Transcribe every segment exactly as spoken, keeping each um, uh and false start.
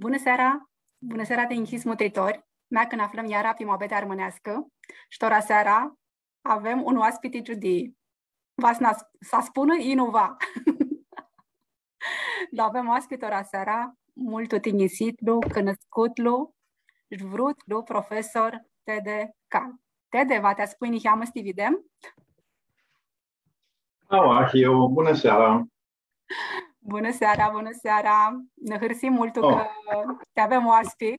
Bunã seara! Bunã seara, tinjisits mutritori! Mea cã nã aflãm iara pi muabetea armãneascã shi tora seara avem un oaspiti ciudii. Va s-nã, s-spunã, i nu va. Dar avem oaspiti tora seara, multu tinjisitlu, cunuscutlu, vrutlu profesor Tede Cal. Tede, va ti aspui niheamã s-ti videm? Aua, eu, bunã seara! Bunã seara, bunã seara! Nã hãrsim multu cã ti avem oaspi.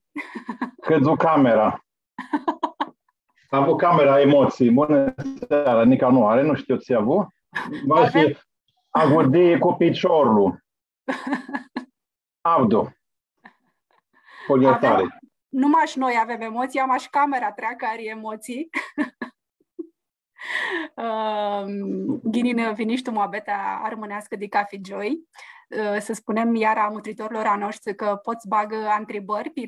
Cãdzu camera. Avu camera emotsii. Bunã seara, nica nu ari, nu shtiu tsi avu. Va s-agurdi cu piciorlu. Avdu. Cu ljirtari. Avem, nu mash noi avem emotsii, ama shi camera treacã ari emotsii. Ghini nã vinish tu muabetea armãneascã di cafi gioi. Ã, s-spunem iara a mutritorlor a noshtri cã pot s-bagã ntribãri pi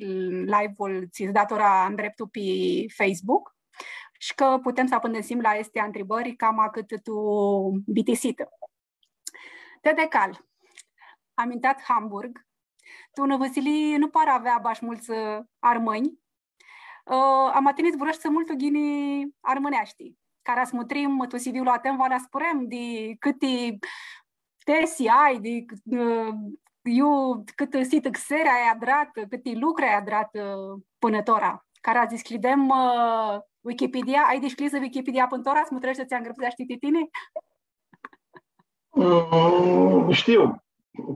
live-ul tsi s-da tora ndreptu pi Facebook shi cã putem s-apãndãsim la aesti ntribãri cama cãtã tu bitisitã. Tede Cal, amintat Hamburg, tu unã vãsilii nu para avea bash multsã armãnj, ã, ama tini zburãshti multu ghini armãneashti. Cara s-mutrim tu C V-ul a tãu, va nã spunem di cãti tesi ai, di, ã, iu, cãtã sitãxeri ai adratã, cãti lucri ai adratã, ã, pãnã tora. Cara s-dishcljidem, ã, Wikipedia, ai dishcljisã Wikipedia pãnã tora, s-mutreshti tsi angrãpseashti ti tini? Mm, shtiu.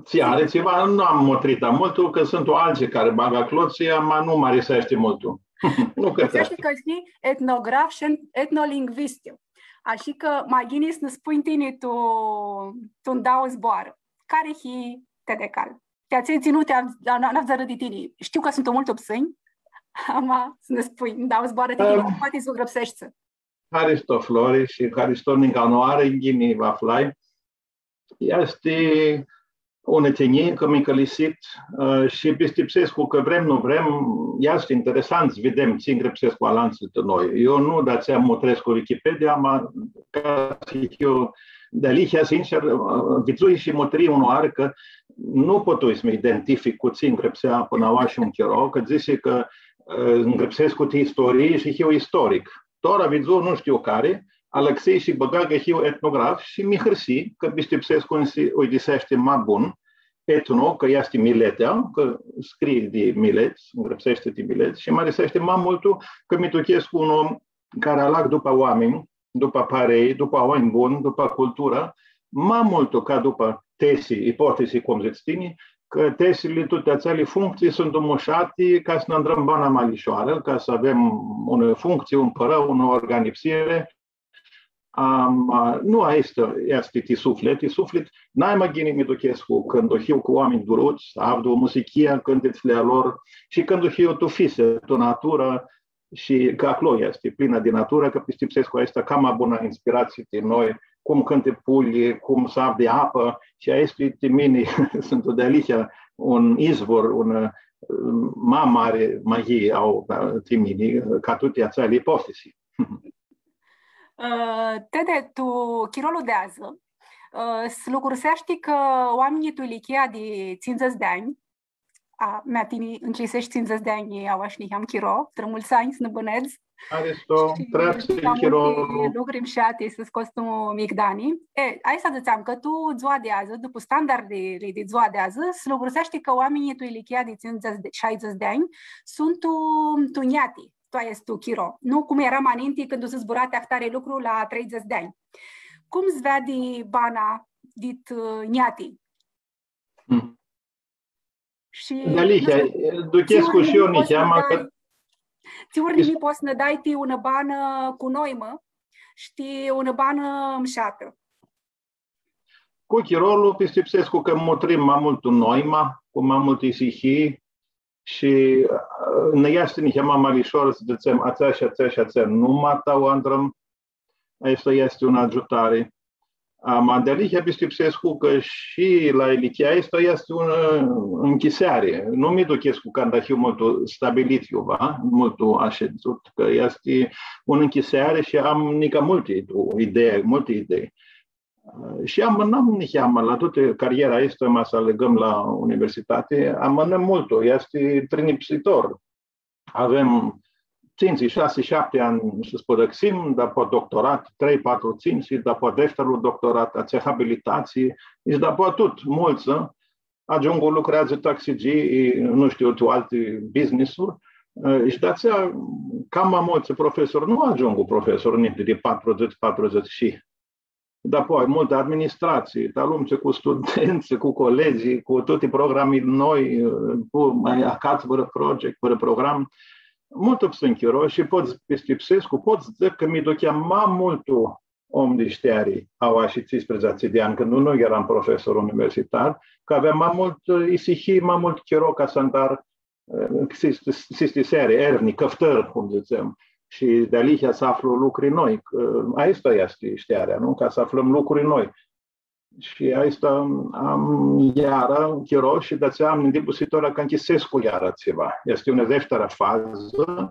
Tsi ari tsiva, nu am mutritã multu, cã suntu altsã cari bagã aclo, tsi, ama nu mi ariseashti multu. Nu cã... Cã shi etnograf shi etnolingvist. Ashi cã ma ghini s-nã spunj tini tu, tu ndauã zboarã. Cari hii Tede Cal? Ti atselj tsi nu ti av-, n-, n-avdzãrã di tini. Shtiu cã suntu multu psãnj, ama s-nã spunj, ndauã zboarã ti tini, poati s-u grãpseshti. Haristo, Flori, shi haristo nica nu ari, ghini vã aflai. Easti unã tinjii cã mi cãlisit, ã, shi pistipsescu cã vrem, nu vrem, easti interesant s-videm tsi ngrãpsescu alantsã ti noi. Eu nu, di-atsea mutrescu Wikipedia, ma ca s-hiu dealihea sincer, ã, vidzui shi mutrii unãoarã cã nu putui s-mi identific cu tsi ngrãpsea pãnã aoa shi un chiro, cã dzãsi cã, ã, ngrãpsescu ti istorii shi hiu istoric. Tora vidzu, nu shtiu cari, alãxi shi bãga cã hiu etnograf shi mi hãrsii cã pistipsescu nsi uidiseashti ma bun etno, cã easti miletea, cã scrii di milets, ngrãpseashti di milets, shi mi ariseashti ma multu cã mi duchescu un om cari alag dupã oaminj, dupã parei, dupã oaminj buni, dupã culturã, ma multu ca dupã tesi, ipotesi, cum dzãts tini, cã tesili, tuti atseali functsii suntu mushati ca s-nã adrãm bana ma lishoarã, ca s-avem unã functsii, un pãrã, unã organipsiri. Am, a, nu aestã easti ti suflit, ti suflit, nai ma ghini mi duchescu cãndu hiu cu oaminj duruts, avdu musichia, cãntitsli a lor, shi cãndu hiu tu fisi, tu naturã, shi cã aclo easti plinã di naturã, cã pistipsescu aestã cama bunã inspiratsii ti noi, cum cãntã puljlji, cum s-avdi apã, shi aesti ti mini suntu dealihea un izvor, un, ã, ma mari maghii au, ã, ti mini, ã, ca tuti atseali ipotesi. Ã, Tede, tu chirolu di adzã, ã, s-lucruseashti cã oaminjlji tu ilichia di tsindzãts di anj, a, mea, tini ncljiseshti tsindzãts di anj, aoa shi niheam chiro, trã multsã anj s-nã bãnedz. Haristo, shi trapsi nica chiro. Multi lucri mshati s-scots tu migdani. E, aestã dzãtseam cã tu dzua di adzã, dupu standardili di dzua di adzã, s-lucruseashti cã oaminjlji tu ilichia di tsindzãts di, shaidzãts di anj suntu tu njati, tu aestu chiro. Nu cum eara ma ninti, cãndu s-zbura ti ahtari lucru la treidzãts di anj. Cum s-veadi bana dit, ã, njati? Mm. Shi, dealihea, nu shtiu, duchescu shi eu niheamã cã tsi urnimii pots s-nã dai ti unã banã cu noimã shi ti unã banã mshatã. Cu chirolu, pistipsescu cã mutrim ma multu noima, cu ma multi isihii shi, ã, nã easti niheamã ma lishor s-dzãtsem, atsea shi atsea shi atsea, nu ma ta u adrãm, aestã easti unã agiutari. Ama dealihea pistipsescu cã shi la ilichia aestã easti unã, ã, nchiseari. Nu mi duchescu canda hiu multu stabilit iuva, multu ashidzut, cã easti unã nchiseari shi am nica multi idei, multi idei. Shi amãnãm niheamã la tutã cariera aestã, ma s-alegãm la universitati, amãnãm multu, easti trinipsitor. Avem tsintsi, shasi, shapti anj s-spãdãxim, dapoaia doctorat, trei, patru, tsintsi, shi dapoaia defterlu doctorat, atsea abilitatsii, shi dapoaia tut, multsã, agiungu, lucreadzã taxigii, nu shtiu, tu alti business-uri, shi di-atsea cama multsã profesori nu agiungu profesori ninti di patrudzãts, patrudzãts shi Dapoaia, multã administratsii, ti alumtsã cu studentsã, cu colegii, cu tuti programili noi, tu ma acats vãrã project, vãrã program. Multu psãn chiro shi pot s-pistipsescu, pot s-dzãc cã mi ducheam ma multu om di shteari aoa shi tsisprãdzatsi di anj, cãndu nu eram profesor universitar, cã aveam ma multu, ã, isihii, ma multu chiro ca s-andar s-, s-, sistiseri, ervni, cãftãri, cum dzãtsem, shi dealihea s-aflu lucri noi. Cã aestã easti shtearea, nu? Ca s-aflãm lucri noi. Shi aestã am iara chiro shi di-atsea am ndipusitã tora cã nchisescu iara tsiva. Easti unã defterã fazã.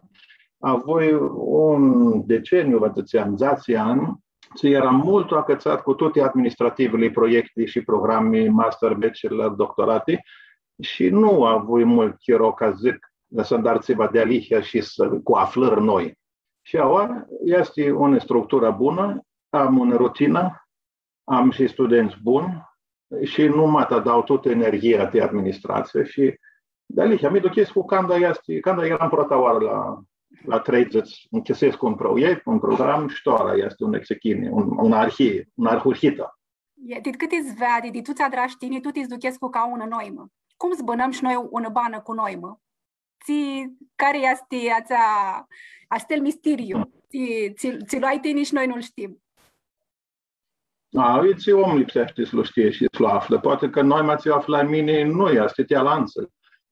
Avui un deceniu, va dzãtsem, dzatsi anj, tsi eram multu acãtsat cu tuti administrativili, proiecti shi programi, master, bachelor, doctorati, shi nu avui multu chiro ca s-dzãc, s-andar tsiva dealihea shi s-, cu aflãri noi. Shi aoa easti unã structurã bunã, am unã rutinã, am shi studentsã buni shi nu ma ta dau tutã energia ti administratsii shi dealihea mi duchescu canda easti, canda eram prota oarã la, la treidzãts, nchisescu un proiect, un program, shi tora easti un exechini, un, un arhii, un arhurhitã. E, dit cãti s-veadi, di tuts adrash tini, tuti s-duchescu ca unã noimã. Cum s-bãnãm shi noi unã banã cu noimã? Tsi, cari easti atsea, atsel mistiriu? Tsi, tsi, tsi lu ai tini shi noi nu-l shtim. A, e tsi om lipseashti s-lu shtie shi s-lu aflã. Poati cã noima tsi u aflai mini nu easti ti alantsã.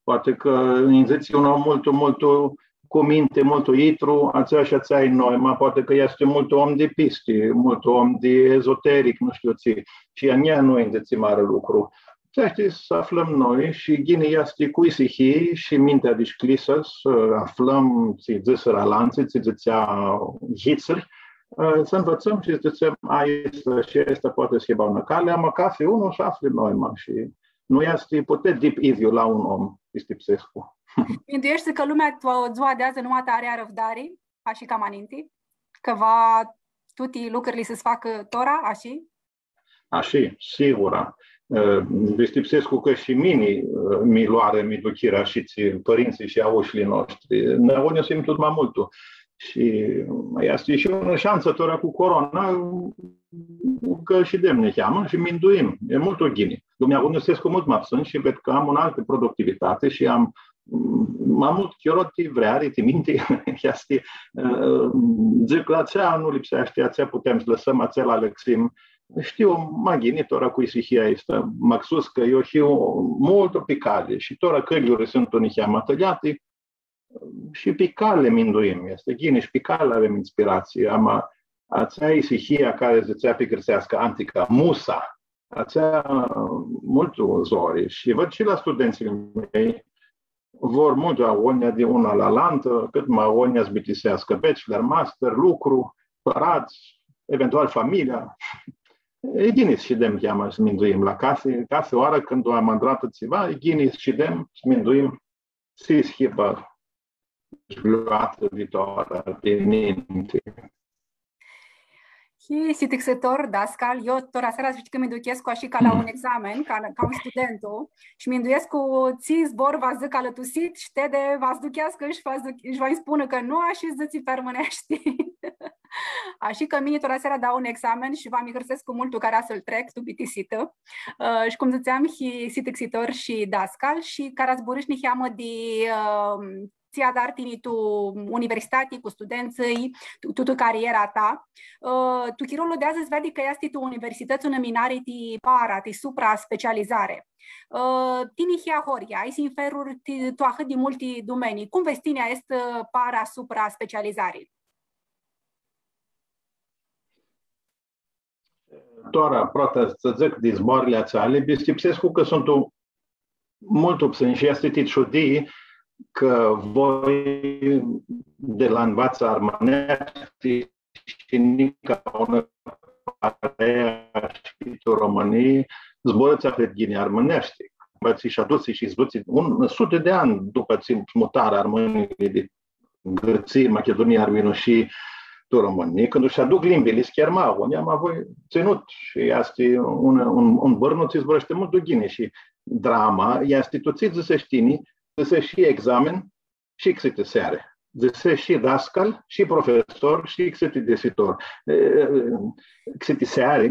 Poati cã nji dzãtsi un om multu, multu cu minti, multu itru, atsea shi atsea e noima, poati cã easti multu om di pisti, multu om di ezoteric, nu shtiu tsi, shi a njia nu nji dzãtsi mari lucru. Tsi easti s-aflãm noi shi ghini easti cu isihii shi mintea dishcljisã, s-aflãm tsi dzãsirã alantsã, tsi dzãtsea hitsãri, s-nvitsãm shi s-dzãtsem, aestã shi aestã poati s-hibã unã cali, ama cathi unu s-afli noima shi nu easti puti dip idyiu la un om, pistipsescu. Mindueshti cã lumea tu dzua di adzã nu ma ta ari arãvdari, ashi ca ma ninti, cã va tuti lucrili s-facã tora, ashi? Ashi, sigura. Ã, pistipsescu cã shi mini, ã, mi loarã, mi duchirã shi tsi pãrintsãlj shi aushlji a noshtri. Nã agonisim tut ma multu. Shi easti shi unã shansã tora cu corona, cã shidem niheamã shi minduim. E multu ghini. Io mi agonisescu multu ma psãn shi ved cã am unã altã productivitati shi am, mm, ma multu chiro ti vreari, ti minti, easti, ã, dzãc, la atsea nu lipseashti, atsea putem s-lãsãm, atsea alãxim. Shtiu, ma ghini, tora cu isihia aestã, maxus cã io hiu multu pi cali shi tora cãljurli suntu niheamã tãljati, shi pi cali minduim, easti ghini, shi pi cali avem inspiratsii, ama atsea isihia cari dzãtsea pi gãrtseascã antica, musa, atsea multu zori. Shi vãd shi la studentsãlj a mei, vor multu agonja di unã la alantã, cãt ma agonja s-bitiseascã bachelor, master, lucru, pãradz, eventual familia. E ghini s-shidem niheamã s-minduim la cathi, cathi oarã cãndu am adratã tsiva, e ghini s-shidem s-minduim tsi s-hibã zbluatã di tora di ninti. Hii sitixitor, dascal, io tora seara s-shtii cã mi duchescu ashi ca la un examen, ca, ca un studentu, shi minduescu tsi zbor va dzãcã alãtusit, shi Tede va s-ducheascã shi va s-duc-, shi va-nj spunã cã nu, ashi dzãtsi pi armãneashti. Ashi cã mini tora seara dau un examen shi va mi hãrsescu multu cara s-lu trec tu bitisitã. Ã, shi cum dzãtseam, hii sitixitor shi dascal shi cara zburãsh niheamã di, ã, tsi adari tini tu universitati, cu studentsãlj, tu, tu, tu cariera ta. Ã, tu chirolu di adzã s-veadi cã easti tu universitãts unã minari ti para, ti supra-specializari. Ã, tini hii ahoryea, ai sinferuri ti, tu ahãt di multi dumenii. Cum vedz tini aestã, ã, para-supra-specializari? Tora, prota s-dzãc di zboarãli atseali, pistipsescu cã suntu multu psãni shi easti ti ciudii cã voi di la Nvatsã Armãneashti shi nica unã Parea shi tu Romãnii, zburãts ahãt ghini armãneashti. Cã tsi sh-adutsi shi s-dutsi un, suti di anj dupã tsi s-mutarã armãnjlji di Gãrtsii, Machidunii, Arbinushii, tu Romãnii, cãndu sh-aduc limbili, s-chirma, agonja, ma voi tsãnut shi easti un, un, un bãrnu tsi zburãshti multu ghini shi drama easti tu tsi dzãsesh tini, dzãsesh shi examen, shi xitiseari. Dzãsesh shi dascal, shi profesor, shi xitidisitor. E, xitiseari,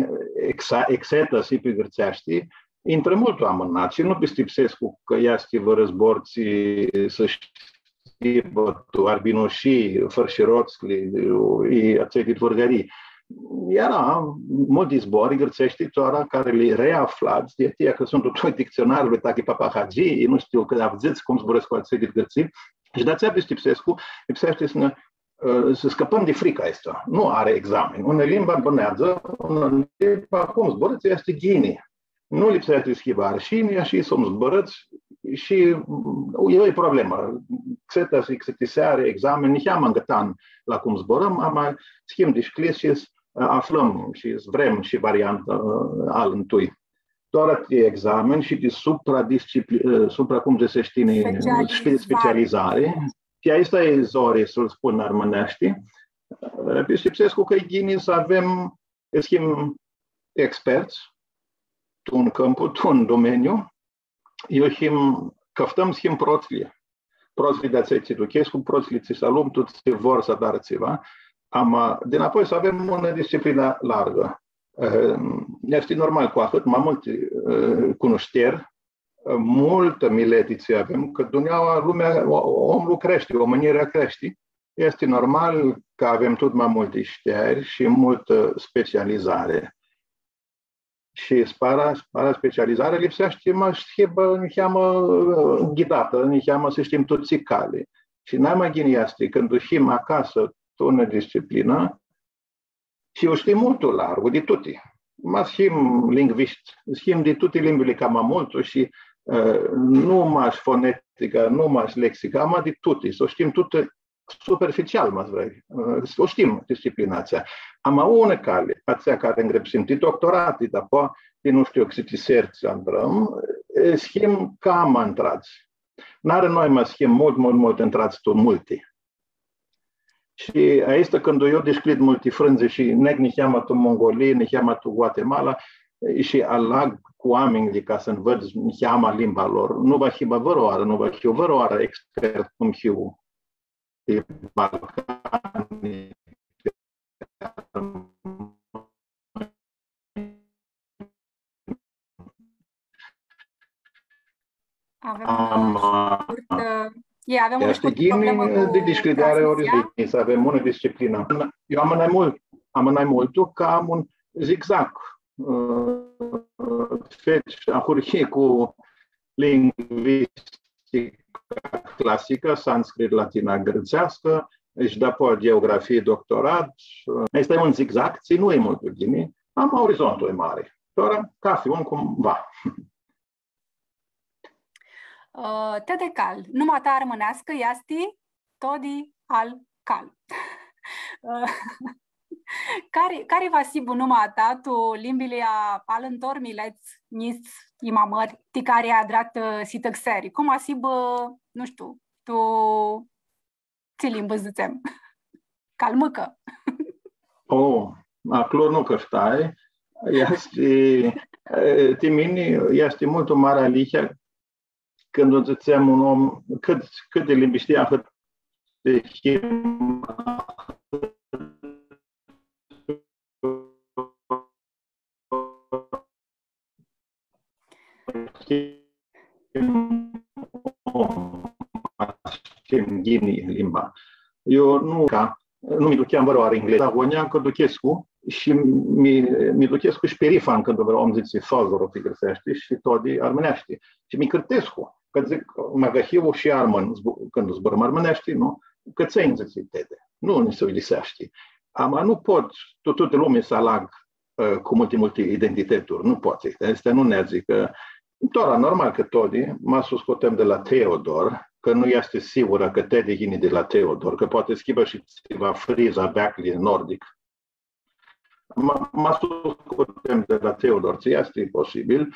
exa-, exetasi pi gãrtseashti, intrã multu amãnat shi nu pistipsescu cã easti vãrã zbor tsi s-shtii tu Arbinushii, Fãrshirotslji, i atselj dit Vãrgãrii. Eara multi zboarã gãrtseshti, tora cari li reaflats, di atsea cã suntu tu dictsionarlu Tachi Papahagi, i nu shtiu cã avdzãts cum zburãscu atselj dit Gãrtsii, shi di atsea pistipsescu, lipseashti s-nã, ã, s-scãpãm di frica aestã. Nu ari examen. Unã limbã bãneadzã, unã limbã cum zburãts, easti ghini. Nu lipseashti s-hibã arshini, ashi s-u zburãts shi, mm, e o problemã. Xeta shi xitiseari, examen, niheamã ngãtan la cum zburãm, ama s-him dishcljits shi s-, aflãm shi s-vrem shi variantã, ã, alãntui. Tora ti examen shi ti supradiscipli-, ã, supra, cum dzãsesh tini, specializari. Spe-, specializari. Shi aestã e zori s-lu spun armãneashti. Ã, pistipsescu cã e ghini s-avem, s-him experts tu un cãmpu, tu un domeniu, eu him, cãftãm s-him protslji. Protslji di atselj tsi duchescu, protslji tsi s-alumtu, tsi vor s-adarã tsiva. Ama, dinapoi s-avem unã disciplinã largã. Ehm, easti normal, cu ahãt ma multi, eh, cunushteri, eh, multã mileti tsi avem, cã dunjaua, lumea, o-, omlu creashti, omenjlji creashti, easti normal cã avem tut ma multi shteri shi multã specializari. Shi s-para, s-para specializari lipseashti ma s-hibã niheamã, ã, ghidatã, niheamã s-shtim tu tsi cali. Shi nai ma ghini easti cãndu him acasã tu unã disciplinã shi u shtim multu largu di tuti. Ma s-him lingvishti, s-him di tuti limbili cama multu shi, ã, nu mash fonetica, nu mash lexica, ama di tuti, s-u shtim tuti superficial, ma s-vrei, ã, s-u shtim disciplina atsea. Ama unã cali, atsea cari ngrãpsim ti doctorati, dapoa ti nu shtiu xiti serts andrãm, e, s-him cama ntrats. N-ari noimã s-him multu, multu, multu ntrats tu multi. Shi aestã cãndu eu dishcljid multi frãndzã shi neg niheamã tu Mongolii, niheamã tu Guatemala, e, shi alag cu oaminjlji ca s-nvãdz niheamã limba lor, nu va hibã vãrãoarã, nu va hiu vãrãoarã expert cum hiu pi Balcani. Avem unã scurtã, e, avem unã scurtã problemã cu transmisia. Easti ghini di dishcljideari, ori s-avem unã disciplinã. Eu am nai multu, am nai multu cã am un zigzag. Ã, feci ahurhii cu lingvistica clasicã, sanscrit, latina, grãtseascã, shi dapoaia geografii, doctorat. Aestu e un zigzag, tsi nu e multu ghini, ama orizontul e mari. Tora, cathi un cum va. Ã, Tede Cal, numa ta armãneascã easti Todi al Cal. Ã, cari, cari va s-hibã numa ta tu limbili a alãntor milets, njits, imamãri, ti cari adrat, ã, s-ti tãxeri? Cum va s-hibã, nu shtiu, tu tsi limbã dzãtsem? Calmãcã. O, aclo nu cãftai. Easti, e, ti mini, easti multu mari alihea cãndu dzãtsem un om, cãt, cãti limbi shtii, ahãt di him, him ghini limba. Eu nu, ca, nu mi ducheam vãrãoarã engleza, agonja cã duchescu shi mi, mi duchescu shi pirifan cãndu vãrã om dzãtsi Sozoro pi gãrtseashti shi Todi armãneashti. Shi mi cãrtescu, cã dzãc, ma cã hiu shi armãn, zbu-, cãndu zburãm armãneashti, nu? Cãtse nj-dzãtsi Tede. Nu nji s-uidiseashti. Ama nu pot, tu, tutã lumea s-alag, ã, cu multi, multi identitãturi. Nu pot, aestã nu neadzi, cã tora, normal cã Todi, ma s-u scotem di la Theodor, cã nu easti sigurã cã Tede yini di la Theodor, cã poati s-hibã shi tsiva frizã, veaclji, nordic. Ma, ma s-u scutem di la Teodor, tsi easti posibil,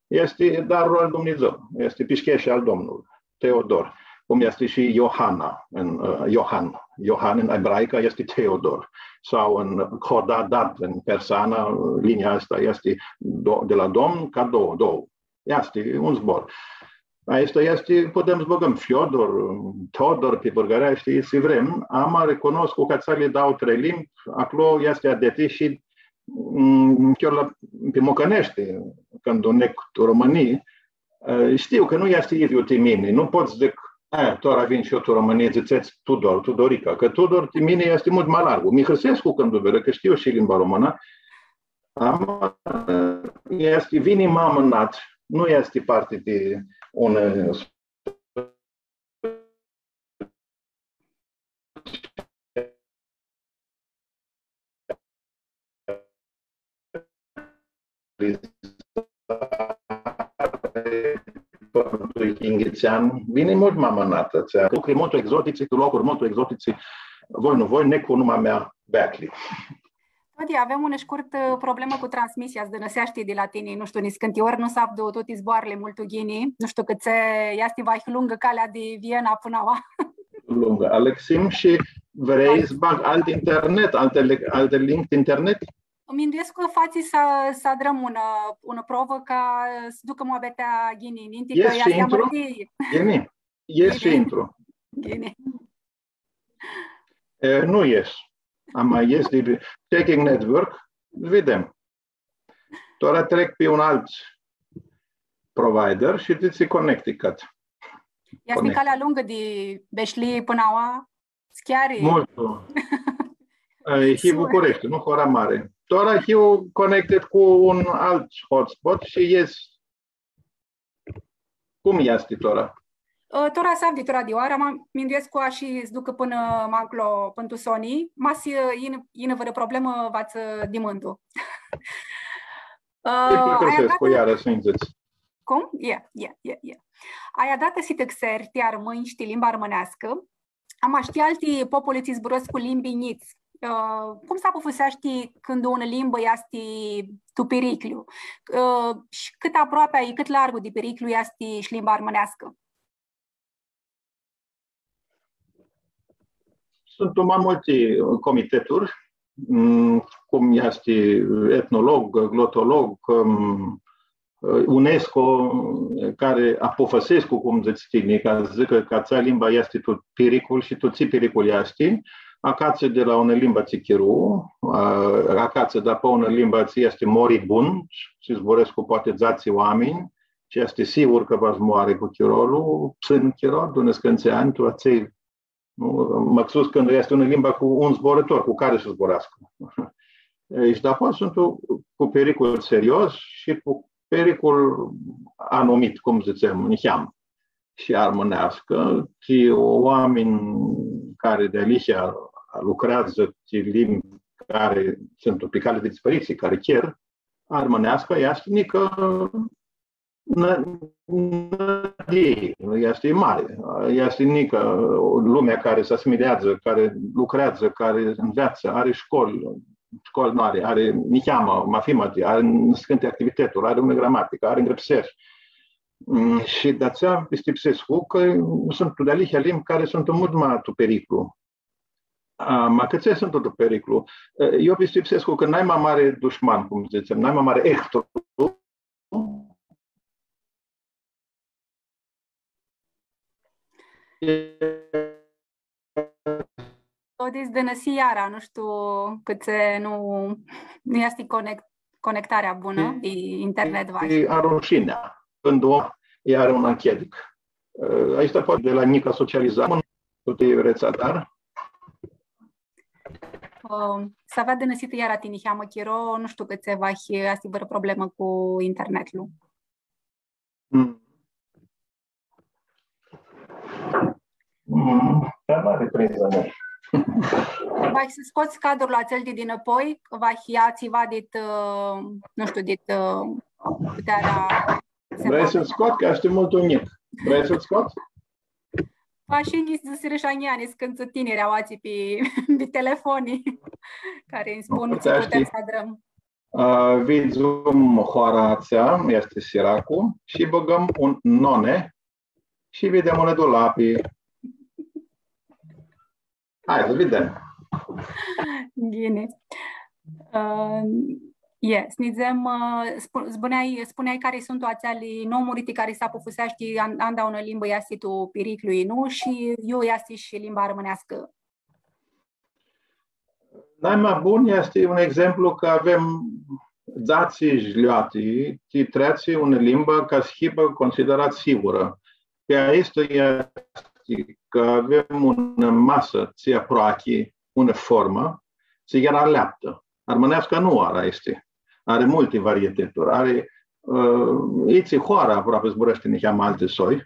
easti darlu al Dumnidzã, easti pishcheshea al Domnului, Teodor, cum easti shi Iohana, în, ă, Iohan. Iohan în ebraica easti Teodor, sau în Codadad, în persanã, linia asta easti do-, de la Domn ca două, două. Easti un zbor. Aestã easti, putem s-bãgãm Fiodor, Todor, pi vãrgãreashti, tsi vrem. Ama recunoscu cã atseli dauã, trei limbi, aclo easti adeti shi, mm, chiar la, pi mucãneashti, cãndu neg tu Romãnii, eh, shtiu cã nu easti idyiu ti mini. Nu pot s-dzãc, eh, tora vin shi eu tu Romãnii, dzãtsets Tudor, Tudorica, cã Tudor ti mini easti multu ma largu. Mi hãrsescu cãndu ved, cã shtiu shi limba romãnã, ama, easti, vini ma amãnat, nu easti parti di un, vini multu ma amãnat, tsi, lucri multu exotitsi, tu locuri multu exotitsi, voi nu voi, neg cu numa mea, Becli. Toti, avem unã shcurtã, ã, problemã cu transmisia, s-dãnãseashti di la tini, nu shtiu, niscãnti ori nu s-avdu tuti zboarãli multu ghini, nu shtiu cãtse easti vahi lungã calea di Viena pãnã aua. Lungã. Alãxim shi vrei s-bag alt internet, alti li-, alti link di internet? Minduescu cã fatsi s-, s-adrãm unã, unã provã ca s-ducã muabetea ghini, ninti cã easti amãrtii. Ghini. Ies shi intru. Ghini. E, nu ies. Ama ies di checking network, videm. Tora trec pi un alt provider shi dzãtsi connected. Easti calea lungã di Becli pãnã aua, s-cheari. Multu. E, hiu Bucureshti, nu? Hoara mari. Tora hiu connected cu un alt hotspot shi ies. Cum easti tora? Ã, tora s-avdi tora di oarã, ma minduescu cã ashi s-ducã pãnã ma nclo, pãnã tu soni, ma s-yinã, yinã vãrã problemã, va tsã dimãndu. Ã, aia datã cu iarã s-nji dzãts. Cum? Ie, ie, ie, ie. Aia datã s-ti xeri ti armãnj shi ti limba armãneascã, ama shi ti alti populi tsi zburãscu limbi njits. Ã, cum s-apufãseashti cãndu unã limbã easti tu piriclju? Ã, shi cãt aproapea i cãt largu di piriclju easti shi limba armãneascã? Suntu ma multi comiteturi, mm, cum easti Etnolog, Glotolog, mm, UNESCO, cari apufãsescu, cum dzãts tini, ca s-dzãcã cã atsea limba easti tu piricul shi tu tsi piricul easti, acatsã di la unã limbã tsi chiru, a, acatsã dapoaia unã limbã tsi easti moribund, tsi zburãscu poati dzatsi oaminj, shi easti sigur cã va s-moarã cu chirolu, psãn chiro, di niscãntsã anj, tu atsei Nu? Maxus cãndu easti unã limbã cu un zburãtor, cu cari s-zburascã. E, shi dapoaia suntu cu piricul serios shi cu piricul anumit, cum dzãtsem, niheamã. Shi armãneascã, ti oaminj cari dealihea lucreadzã ti limbi cari suntu pi cali di disparitii, cari cher, armãneascã easti nica nã-, nãdii, easti mari, easti nica lumea cari s-asimileadzã, cari lucreadzã, cari nveatsã, ari shcoli, shcoli mari, ari niheamã, mathimati, ari niscãnti activitãts, ari unã gramaticã, ari ngrãpseri. Mm, shi di-atsea pistipsescu cã suntu dealihea limbi cari suntu multu ma tu piriclu. A, ma cãtse suntu tu piriclu? E, eu pistipsescu cã nai ma mari dushman, cum dzãtsem, nai ma mari ehtru, Toti s-dãnãsi iara, nu shtiu cãtse nu, nu easti conect-, conectarea bunã di internet, vahi. E arushinea. Cãndu o, ea ari un anchedic. E, aestã poati di la nica socializari, tu ti retsa, dar Ã, s-avea dãnãsitã iara ti niheamã chiro, nu shtiu cãtse vahi, easti vãrã problemã cu internetlu. Mm. Mm, dar nu ari prizã, nu. Vahi s-scots cadrul atsel di dinãpoi, vahi ia tsiva dit, ã, nu shtiu, dit, ã, putearea. Vrei s-lu scot? Cã easti multu njic. Vrei s-lu scot? Ashã nji dzãsirã shi a njia, niscãntsã tiniri aoatsi pi, pi telefoni, cari nji spun tsi putem s-adrãm. Ã, vidzum hoara atsea, easti Siracu, shi bãgãm un none shi videm unã dulapi. Hai, s-videm. Ghini. Ã, ie, s-nidzem, ã, spu-, spuneai, spuneai cari suntu atseali nomuri ti cari s-apufuseashti an-, anda unã limbã easti tu piriclu i nu, shi iu easti shi limba armãneascã. Nai ma bun easti un exemplu cã avem dzatsi jgljoati, ti treatsi unã limbã ca s-hibã considerat sigurã. Pi aestã easti cã avem unã masã, tsi aproachi, unã formã, tsi eara aleaptã. Armãneasca nu ari aesti. Ari multi varieteturi. Ari, ã, itsi hoarã aproapi zburãshti niheamã alti soi.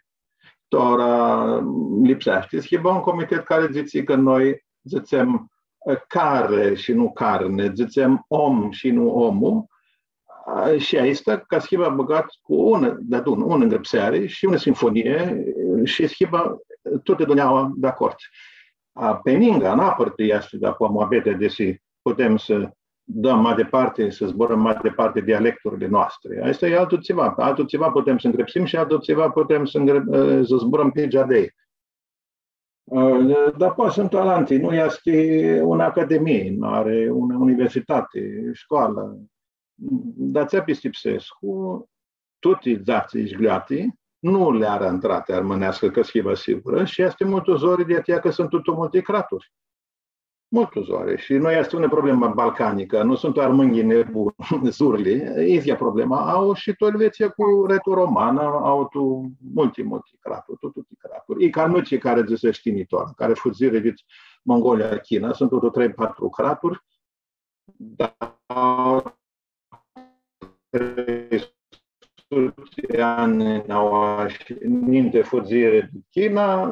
Tora lipseashti s-hibã un comitet cari dzãtsi cã noi dzãtsem, ã, care shi nu carne, dzãtsem om shi nu omlu. Ã, shi aestã, ca s-hibã bãgat cu unã, deadun, unã ngrãpseari shi unã sinfonie, ã, shi s-hibã tutã dunjaua di acord. A, pi ningã, anapãrti easti, dapoaia, muabetea, desi putem s-dãm ma diparti, s-zburãm ma diparti dialecturli noastri. Aestã e altu tsiva. Altu tsiva putem s-ngrãpsim shi altu tsiva putem s-ngrã-, ã, s-zburãm pi geadei. Ã, dapoaia suntu alanti, nu easti unã academii, nu ari unã universitati, scoalã. Di-atsea pistipsescu, tuti dzatsi jgljoati nu li ari intrati armãneascã, ca s-hibã sigurã, shi easti multu zori di atsea cã suntu tu multi craturi. Multu zori. Shi nu easti unã problemã balcanicã, nu suntu armãnjlji nebuni, zurli. Idyea problemã au shi tu Elvetsia cu retoromanã, au tu multi, multi craturi, tu tuti craturi. I calmuclji cari dzãsesh tini tora, cari fudzirã dit Mongolia, China, suntu tu trei, patru craturi, da, trei suti di anj nãinti fudzirã di China,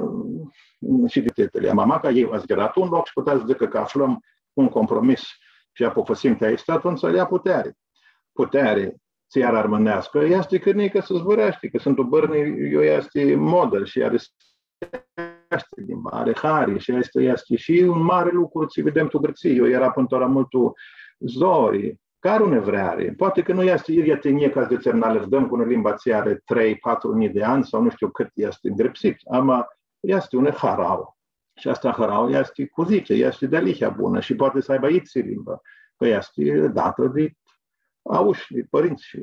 shi di tetãli. Ama macã elj va s-dzãcã tu un loc shi putea s-dzãcã cã aflãm un compromis shi apufusim ti aestã, atumtsea lj-lja puteari. Puteari, tsi ari armãneascã, easti cã nica s-zburashti, cã suntu bãrnji, iu easti modã shi ari easti limba, ari hari, shi aestã easti shi un mari lucru, tsi videm tu Gãrtsii. Iu eara pãnã tora multu zori, cari unã vreari. Poati cã nu easti idyea tinjii ca s-dzãtsem, nã alãvdãm cu unã limbã tsi ari trei, patru njilji di anj sau nu shtiu cãt easti ngrãpsitã, ama easti unã harauã. Shi aestã harauã easti cu dzãtsi, easti dealihea bunã shi poati s-aibã itsi limbã, cã easti datã di aushi, di pãrintsã shi,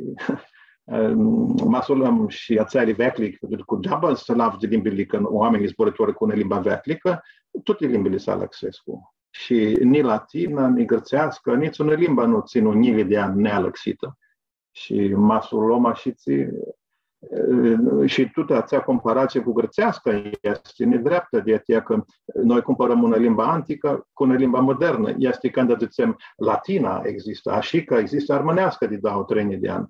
em, ma s-u lom shi atseali veclji, cu geaba s-lavdzi limbili, cã oaminjlji zburãtori cu unã limbã veclji, cã tuti limbili s-alãxescu. Shi ni latina, ni gãrtseasca, nitsi unã limbã nu tsãni njilji di anj nealãxitã. Shi ma s-u lom ashitsi, e, shi tutã atsea comparatsii cu gãrtseasca easti nidreaptã, di atsea cã noi comparãm unã limbã anticã cu unã limbã modernã. Easti canda dzãtsem latina existã, ashi cã existã armãneasca di dauã, trei njilji di anj.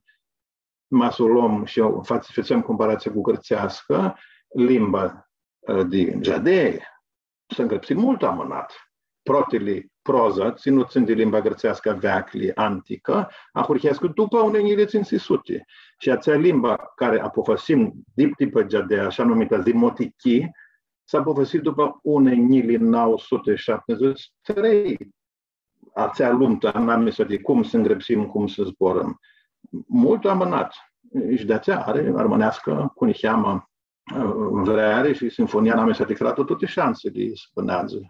Ma s-u lom shi fats-, fãtsem comparatsii cu gãrtseasca, limba, e, di geadei, s-ngrãpsi multu amãnat. Protili proza, tsi nu tsãn di limba gãrtseascã veaclji, anticã, ahurhescu dupã unã njilji tsintsi suti. Shi atsea limba cari apufusim di, di pi geadei, ashã numita dimotichi, s-apufusi dupã unã njilji nauã suti shaptidzãts trei. Atsea luptã, anamisa di cum s-ngrãpsim, cum s-zburãm. Multu amãnat. Shi di atsea ari armãneascã cu niheamã, ã, vreari shi sinfonia anamisa di craturi, tuti shansili s-bãneadzã.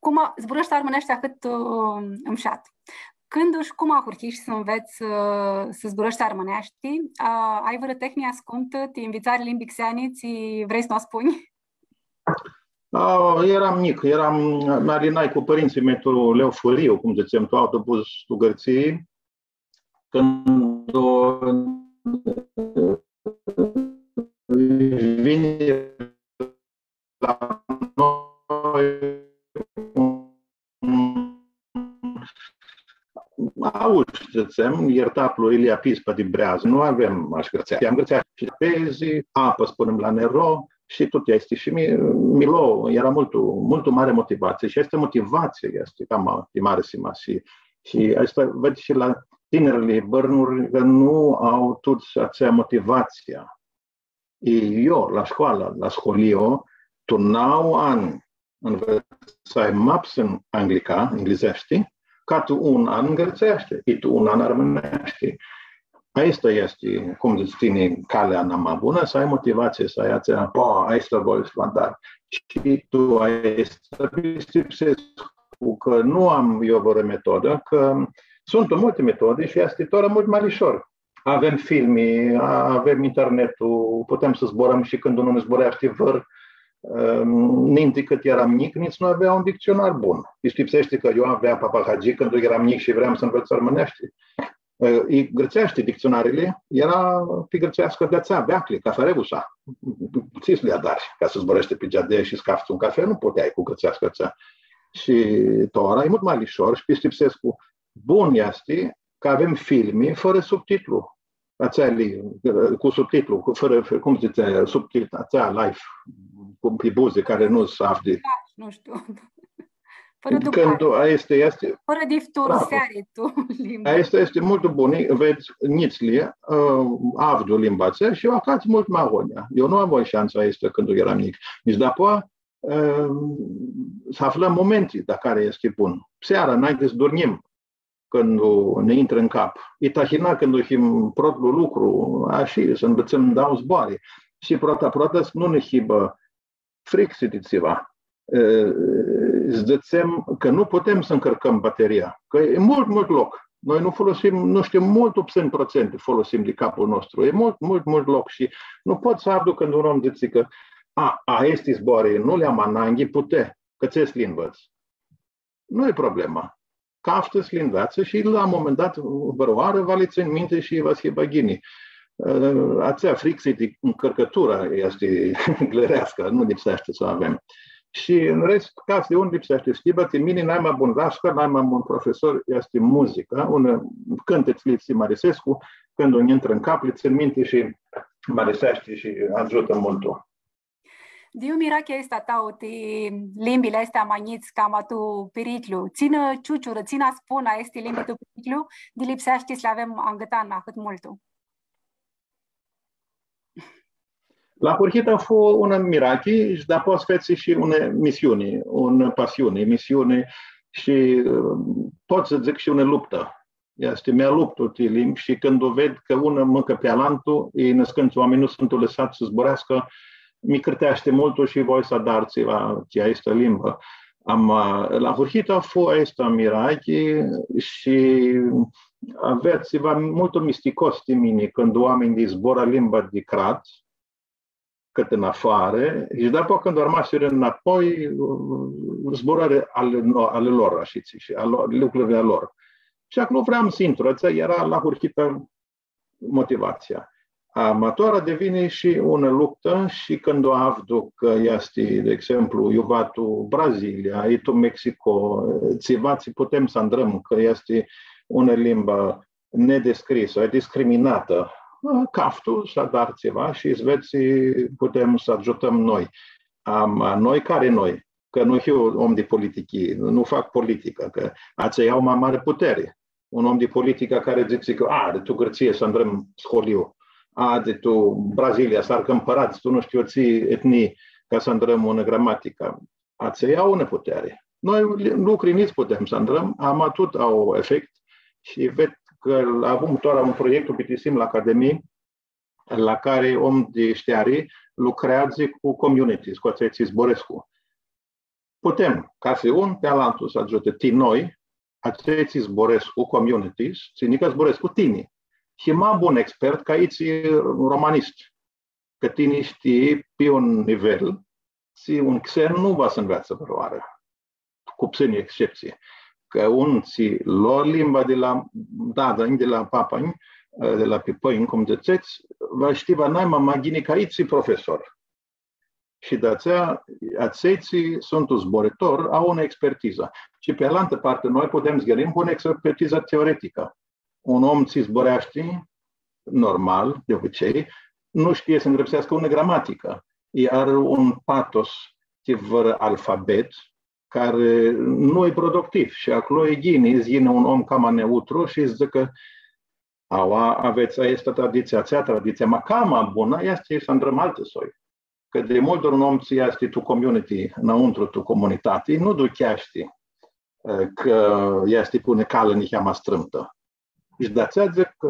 Cum a-, zburãshti armãneashti ahãt, ã, mshat. Cãndu shi cum ahurhishi s-nvets, ã, s-zburãshti armãneashti? A, ai vãrã tehnie ascumtã ti nvitsari limbi xeani, tsi vrei s-nã u spunj? A, eram njic, eram, mi alinai cu pãrintsãlj a mei tu Leoforiu, cum dzãtsem, tu autobuz, tu Gãrtsii, cãndu vini la noi, aush, dzãtsem, iertatlu Ilia Pispa di Breazã, nu avem ashi gãrtseashti. Am gãrtseashti shi la pezi, apã, spunem, la Nero, shi tut easti. Shi mi, mi lo, eara multu, multu mari motivatsii. Shi aestã motivatsii easti cama di mari simasii. Shi aestã, ved shi la tinirli bãrnuri, cã nu au tuts atsea motivatsii. I io, la scoalã, la scolio, tu nauã anj, nvitsai ma psãn anglica, englizeshti, ca tu un an grãtseashti, i tu un an armãneashti. Aestã easti, cum dzãts tini, calea nai ma bunã, s-ai motivatsii, s-ai atsea, po, aestã voi s-u adar. Shi tu aestã pistipsescu cã nu am eu vãrã metodã, cã suntu multi metodi shi easti tora multu ma lishor. Avem filmi, a-, avem internetul, putem s-zburãm shi cãndu nu nã zbureashti vãr, ãm, ninti cãt eram njic, nitsi nu avea un dictsionar bun. Pistipseshti cã eu avea papahagii cãndu eram njic shi vream s-nvets armãneashti. Ã, i grãtseashti dictsionarili, eara pi grãtseascã di atsea, veaclji, cafarevusa. Tsi s-li adari, ca s-zbureshti pi geadei shi s-cafts un cafe, nu puteai cu grãtseascã atsea. Shi tora e multu ma lishor shi pistipsescu bun easti cã avem filmi fãrã subtitlu. Atseali, cu subtitlu, cu, fãrã, cum dzãtsi, subtit-, atsea live, cu, pi buzi, cari nu s-avdi. Da, nu shtiu. Fãrã dublaj. Cãndu, aestã easti, fãrã di fturseari tu limbã. Aestã easti multu bun, vedz, njitslji, ã, avdu limba atsea shi u acats multu ma agonja. Eu nu aveam shansa aestã cãndu eram njic. Nitsi dapoaia, ã, s-aflãm momenti, da cari easti bun. Seara, nai di s-durnjim, cãndu nã intrã tu cap. I tahina cãndu him protlu lucru, ashi, s-nvitsãm dauã zboarã. Shi prota, prota s-nu nã hibã fricsi di tsiva. E, dzãtsem cã nu putem s-ncãrcãm bateria, cã e multu, multu loc. Noi nu folosim, nu shtiu, multu ptsãn protsenti folosim di caplu a nostru. E multu, multu, multu loc shi nu pot s-avdu cãndu un om dzãtsi cã, a, aesti zboarã nu li am ananghi, pute, cã tsi s-li nvets. Nu e problema. Caftã s-li nveatsã shi la un moment dat, vãrãoarã, va li tsãnj minti shi va s-hibã ghini. Ã, atsea fricsi di ncãrcãturã easti gãleascã, nu lipseashti s-u avem. Shi, în rest, cathi un lipseashti s-hibã, ti mini, nai ma bun dascal, nai ma bun profesor easti muzica, un cãntitsi li s-mi arisescu, cãndu nj-intrã tu cap, li tsãn minti shi mi ariseashti shi agiutã multu. Di iu mirachea aestã a ta ti limbili aesti ma njits, cama tu piriclju? Tsi nã ciuciurã, tsi nã spunã aesti limbi tu piriclju, di lipseashti s-li avem angãtan ahãt multu? La ahurhitã fu unã mirachi shi dapoaia s-fetsi shi unã misiuni, unã pasiuni, misiuni shi, ã, pot s-dzãc shi unã luptã. Easti, mi aluptu ti limbi shi cãndu ved cã unã mãcã pi alantu, i nãscãntsã oaminj nu suntu lãsats s-zburascã, mi cãrteashti multu shi voi s-adar tsiva ti aestã limbã. Ama, la ahurhitã fu aestã mirachi shi avea tsiva multu misticos ti mini cãndu oaminjlji zbura limba di crat, cãtã nafoarã, shi dapoaia cãndu armasirã nãpoi, zburarã ale no-, ale lor, ashitsi, shi a lo-, lucrurli a lor. Shi aclo vream s-intru, atsea eara la ahurhitã motivatsia. Ama tora devini shi unã luptã shi cãndu avdu cã easti, di exemplu, iuva tu Brazilia, i tu Mexico, tsiva tsi putem s-andrãm, cã easti unã limbã nedescrisã, discriminatã, caftu s-adar tsiva shi s-ved tsi putem s-agiutãm noi. Ama, noi cari noi? Cã nu hiu om di politichi, nu fac politicã, cã atselj au ma mari puteri. Un om di politicã cari dzãtsi cã, a, di tu Gãrtsii s-andrãm scolio, a, di tu Brazilia s-arcãm pãradz, tu nu shtiu tsi etnii ca s-andrãm unã gramaticã. Atselj au unã puteri. Noi li-, lucri nitsi putem s-andrãm, ama tut au efect shi ved cã avum tora un proiectu, bitisim la Academii, la cari om di shteari lucreadzã cu communities, cu atselj tsi zburãscu. Putem, cathi un pi alantu s-agiutã, ti noi, atselj tsi zburãscu, communities, tsi nica zburãscu tini. Shi ma bun expert ca itsi romanist. Cã tini shtii pi un nivel, tsi un xen nu va s-nveatsã vãrãoarã, cu ptsãni exceptsii. Cã un tsi lo limba di la dada, di la papa, di la pipãnj, cum dzãtsets, va shtii, va nai ma, ma ghini ca itsi profesor. Shi di atsea, atselj tsi suntu zburãtori, au unã expertizã. Shi pi alantã parti, noi putem s-yinjim cu unã expertizã teoreticã. Un om tsi zburashti normal, di obicei, nu shtii s-ngrãpseascã unã gramaticã. I ari un patos ti vãrã alfabet, cari nu e productiv. Shi aclo e ghini, s-yinã un om cama neutru shi s-dzãcã, Aua avets aestã traditsii, atsea traditsii, ma cama bunã easti s-andrãm altã soi. Cã di multi ori un om tsi easti tu community, nãuntru tu comunitati, nu ducheashti, e, cã easti pi unã calã niheamã strãmtã. Shi di-atsea dzãc cã,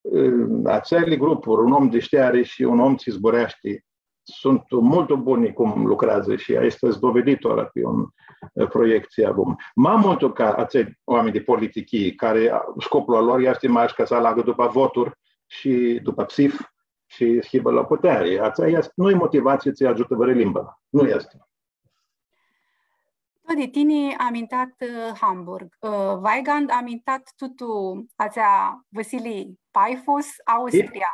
e, atseali grupuri, un om di shteari shi un om tsi zburashti, suntu multu buni cum lucreadzã shi aestã s-dovedit tora pi un, e, proiect tsi avum. Ma multu ca atselj oaminj di politichii, cari, a, scoplu a lor easti mash ca s-alagã dupã voturi shi dupã psif shi s-hibã la puteari. Atsea easti, nu e motivatsii tsi agiutã vãrã limbã. Nu easti. Todi, tini amintat, ã, Hamburg, ã, Weigand amintat tutu atsea vãsilii, Pfeifus, Austria.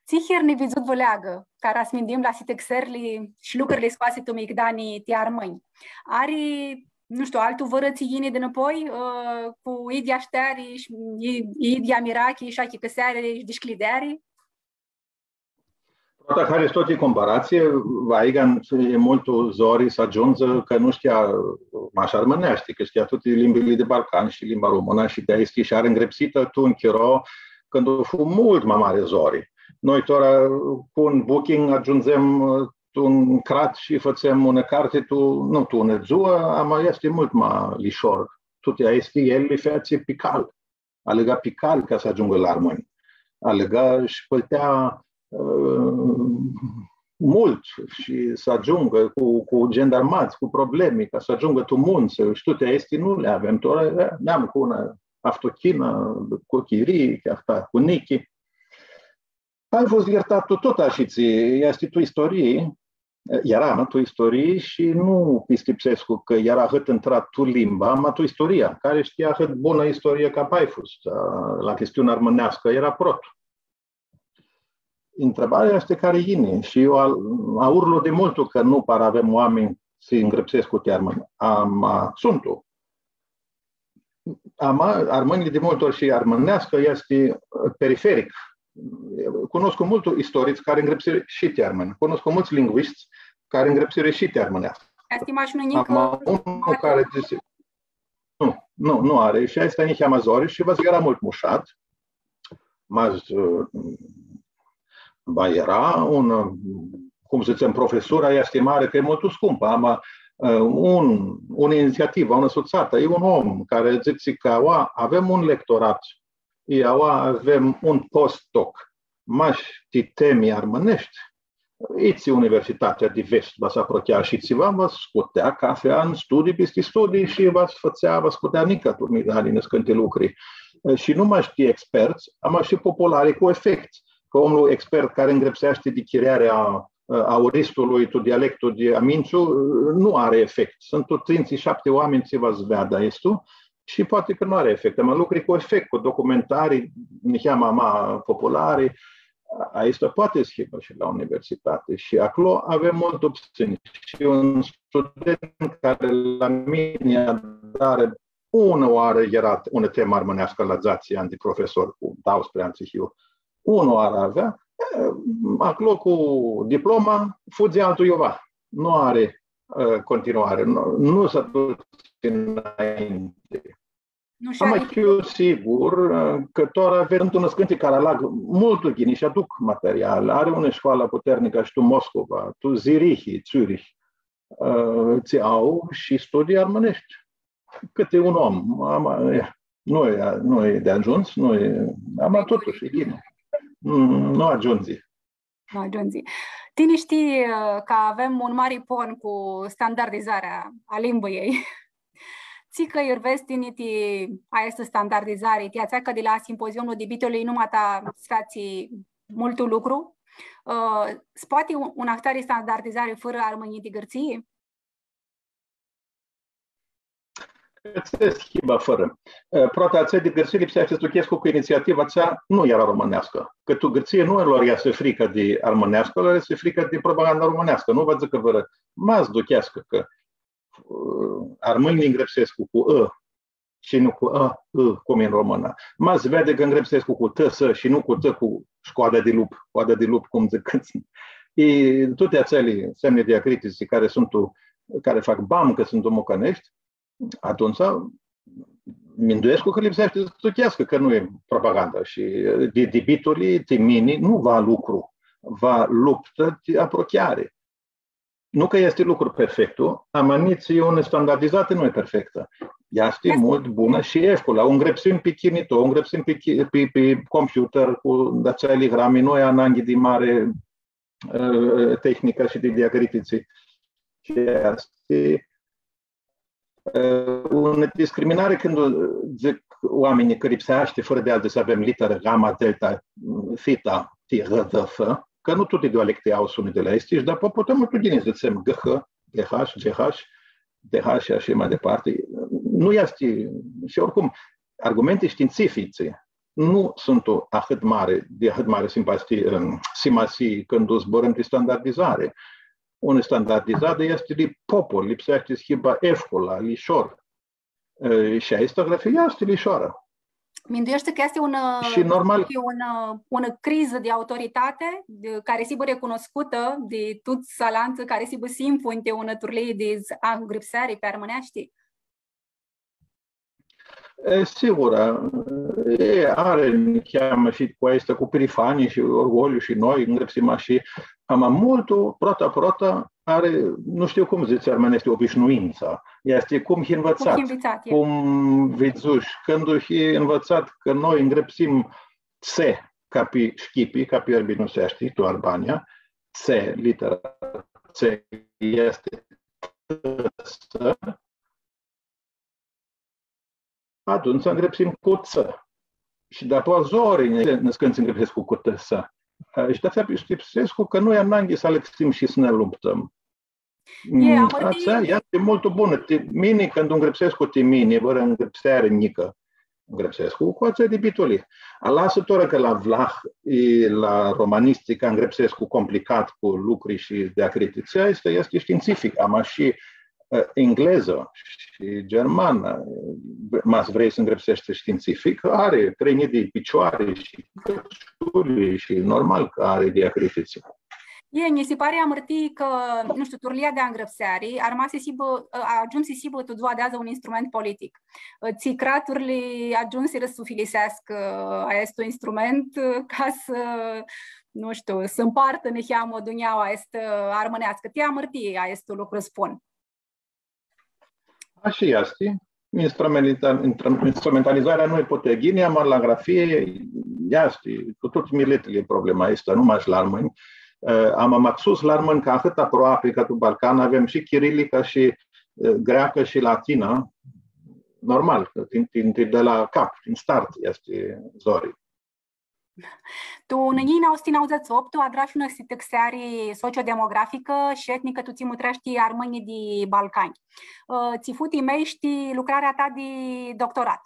Tsi hir nividzut vã leagã, cara s-minduim la sitixerli shi lucrili scoasi tu migdani ti armãnj. Ari, nu shtiu, altu vãrã tsi yini dinãpoi, ã, cu idyea shteari shi i-, idyea mirachi shi achicãseari shi dishcljideari? Prota, hari s-toti comparatsii, Weigand e multu zori s-agiundzã, cã nu shtea mash armãneashti, cã shtea tuti limbili di Balcan shi limba românã shi di aesti shi ari ngrãpsitã tu un chiro cãndu fu multu ma mari zori. Noi tora cu un booking agiundzem, ã, tu un crat shi fãtsem unã carti tu, nu tu unã dzuã, ama easti multu ma lishor. Tuti aesti el li featsi pi cal. Alãga pi cal ca s-agiungã la armãnj. Alãga shi pãltea, ã, multu shi s-agiungã cu, cu gendarmats, cu problemi, ca s-agiungã tu muntsã. Shi tuti aesti nu li avem. Tora neam cu unã aftochinã, cu chirii, chiar ta, cu nichi. Ai fost iertat tu tot ashitsi, easti tu istorii, eara tu istorii shi nu pistipsescu cã eara ahãt intrat tu limba, ma tu istoria, cari shtia ahãt bunã istorie ca Pfeifus, ã, la chestiunea armãneascã, eara prot. Întrebarea easti cari yini shi eu al-, aurlu di multu cã nu para avem oaminj tsi ngrãpsescu ti armãnj. Ama, suntu. Ama, armãnjlji di multi ori shi armãneascã easti, ã, periferic. Cunoscu multu istorits cari ngrãpsirã shi ti armãnj. Cunoscu multsã lingvishts cari ngrãpsirã shi ti armãneascã. Easti mash unã njicã... Ama unlu cari dzãtsi, nu, nu, nu ari. Shi aestã niheamã zori shi va s-eara multu mushat. Ma, ã, ba eara un, ã, cum s-dzãtsem, profesura easti mari, cã e multu scumpã, ama, ã, un, unã initsiativã, unã sutsatã, e un om cari dzãtsi cã aua avem un lectorat, i aua avem un postdoc, mash ti temi armãneshti, itsi Universitatea di Vest va s-aprochea shi tsiva, va scutea cafi an studii pisti studii shi va s-fãtsea, va scutea nica tu migdani niscãnti lucri. E, shi nu mash ti experts, ama shi populari cu efect. Cã omlu expert cari ngrãpseashti di chirearea, e, auristului tu dialectul di Aminciu, e, nu ari efect. Suntu tu trindzãts shi shapti oaminj tsi va s-veadã aestu, shi poati cã nu ari efect, ama lucri cu efect, cu documentari, niheamã ma populari, aestã poati s-hibã shi la universitati. Shi aclo avem multu putsãnj. Shi un student cari la mini adarã unã oarã eara unã temã armãneascã la dzatsi anj di profesor, cu doauãsprãdzatsi anj, hiu, unã oarã avea, e, aclo cu diploma, fudzi altu iuva. Nu ari, e, continuare, nu, nu s-dusi nãinti. Nu shtiu. Ama hiu sigur, ã, cã tora avem tu nãscãnti cari alag multu ghini shi aduc material. Ari unã shcoalã puternicã shi tu Moscova, tu Zirihi, Zurich, ã, tsi au shi studii armãneshti. Cãti un om, ama, e, nu e, nu e di agiuns, nu e, ama totushi, e ghini. Mm, nu agiundzi. Nu agiundzi. Tini shtii, ã, cã avem un mari pon cu standardizarea a limbãljei. Tsi cãljuri vedz tini ti aestã standardizari, ti atsea cã di la simpoziumlu di Bitoli numata s-featsi multu lucru. Ã, s-poati un, un ahtari standardizari fãrã armãnjlji di Gãrtsii? Cã tsi s-hibã fãrã. E, prota, atsea di Gãrtsii lipseashti s-duchescu cã initsiativa atsea nu eara romãneascã. Cã tu Gãrtsii nu lor easti fricã di armãneascã, lor easti fricã di propaganda romãneascã. Nu va dzãcã vãrã, ma s-ducheascã cã, ã, armãnjlji ngrãpsescu cu ã shi nu cu ã, ã, cum e în română. Ma s-veadi cã ngrãpsescu cu t, s shi nu cu t, cu scoada di lup, coada di lup, cum dzãc. E, tuti atseali semni diacritici cari suntu, cari fac bam cã suntu mucãneshti, atumtsea Minduescu cã lipseashti s-tucheascã, cã nu e propagandã shi di, di bituli, ti mini, nu va lucru, va luptã ti aprochiari. Nu cã easti lucru perfectu, ama nitsi unã standardizatã nu e perfectã. Easti multu bunã shi efcula. U ngrãpsim pi chinito, u ngrãpsim pi, chi- pi, pi computer cu atsea ligrami, nu e ananghi di mari, ã, tehnicã shi di diacrititsi. Shi easti, ã, unã discriminari cãndu dzãc oaminjlji cã lipseashti fãrã di alti s-avem literã, gama, delta, theta, ti, r, d, f, cã nu tuti dialecti au sunetili aesti, shi dapoaia putem multu ghini s-dzãtsem g h, g h, d h shi ashi ma diparti. Nu easti, shi oricum, argumenti shtiintsifici nu suntu ahãt mari, di ahãt mari simpati-, ãm, simasii cãndu zburãm di standardizari. Unã standardizari easti di popul, lipseashti s-hibã efcula, lishor. E, shi aestã grafia easti lishoarã. Mindueshti cã easti unã, shi normal, e unã, unã crizã di autoritati, di, cari s-hibã recunoscutã di tuts alantsã, cari s-hibã simfuni ti unã turlii di z-, a, ngrãpseari pi armãneashti? E, sigur, e, ari niheamã shi cu aestã, cu pirifanii shi orgoliu shi noi, ngrãpsim ashi, ama multu, prota, prota, ari, nu shtiu cum dzãtsi armãneashti, obishnuintsa. Easti cum hii nvitsat. Cum hii nvitsat, e. Cum vidzushi, cãndu hii nvitsat cã noi ngrãpsim tse ca pi shchipi, ca pi arbinuseashti, tu Arbania, tse, litera tse easti t, s, atumtsea ngrãpsim cu tsã. Shi dapoaia zori nã-, nãscãntsã ngrãpsescu cu t, s. Shi di-atsea pistipsescu cã nu e ananghi s-alãxim shi s-nã luptãm. E, mm, amãrtii. Atsea easti multu bunã. Ti mini, cãndu ngrãpsescu ti mini, vãrã ngrãpseari njicã, ngrãpsescu cu atsea di bituli. Alasã tora cã la vlah, i la romanistica ngrãpsescu complicat cu lucri shi diacrititsi, aestã easti shtiintsific, ama shi, e, englezã shi germanã, ma s-vrei s-ngrãpseshti shtiintsific, ari trei njilji di picioari shi cãrsuli shi normal cã ari diacrititsi. E, nji si pari amãrtii cã, nu shtiu, turlia di angrãpseari armasi s-hibã, agiumsi s-hibã tu dzua di adzã un instrument politic. Tsi craturli agiumsirã s-ufiliseascã aestu instrument ca s-, nu shtiu, s-ãmpartã niheamã dunjaua aestã armãneascã. Ti amãrtii aestu lucru s-spun. Ashi easti. Instrumenta-, instru-, instrumentalizarea nu e putea ghini, ama la grafie easti, cu tuti miletili e problema aestã, nu mash la armãnj. E, ama maxus la armãnj, cã ahãt aproapi, ca tu Balcan, avem shi chirilica shi, e, greacã shi latinã, normal, cã ti, ti, ti di la cap, din start, easti zori. Tu unã njilji nauã suti nauãdzãts shi optu adrash unã sitãxeari sociodemograficã shi etnicã tu tsi mutreashti armãnjlji di Balcani. Ã, tsi fu ti meishti lucrarea ta di doctorat.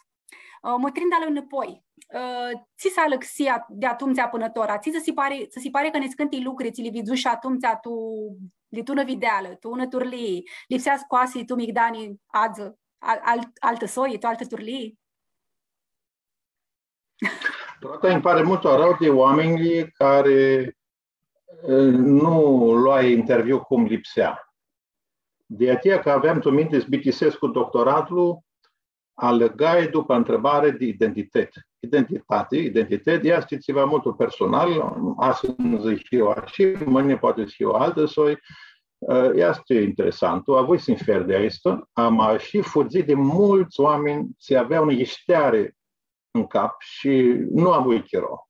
Ã, mutrindu-alã nãpoi, ã, tsi s-alãxi a-, di atumtsea pãnã tora? Tsi tsã si pari, tsã si pari cã niscãnti lucri tsi li vidzushi atumtsea tu, di tu unã videalã, tu unã turlii, lipsea scoasi tu migdani adzã, al-, al-, altã soi, tu altã turlii? Prota, nji pari multu arãu di oaminjlji cari, e, nu loai interviu cum lipsea. Di atsea cã aveam tu minti s-bitisescu doctoratlu, alãgai dupã ntribari di identitati. Identitati, identitati easti tsiva multu personal, adzã dzãc eu ashi, mãni poati s-hiu altã soi, e, easti interesantu, avui sinfer di aestã, ama shi fudzii di multsã oaminj tsi avea unã yishteari tu cap shi nu avui chiro.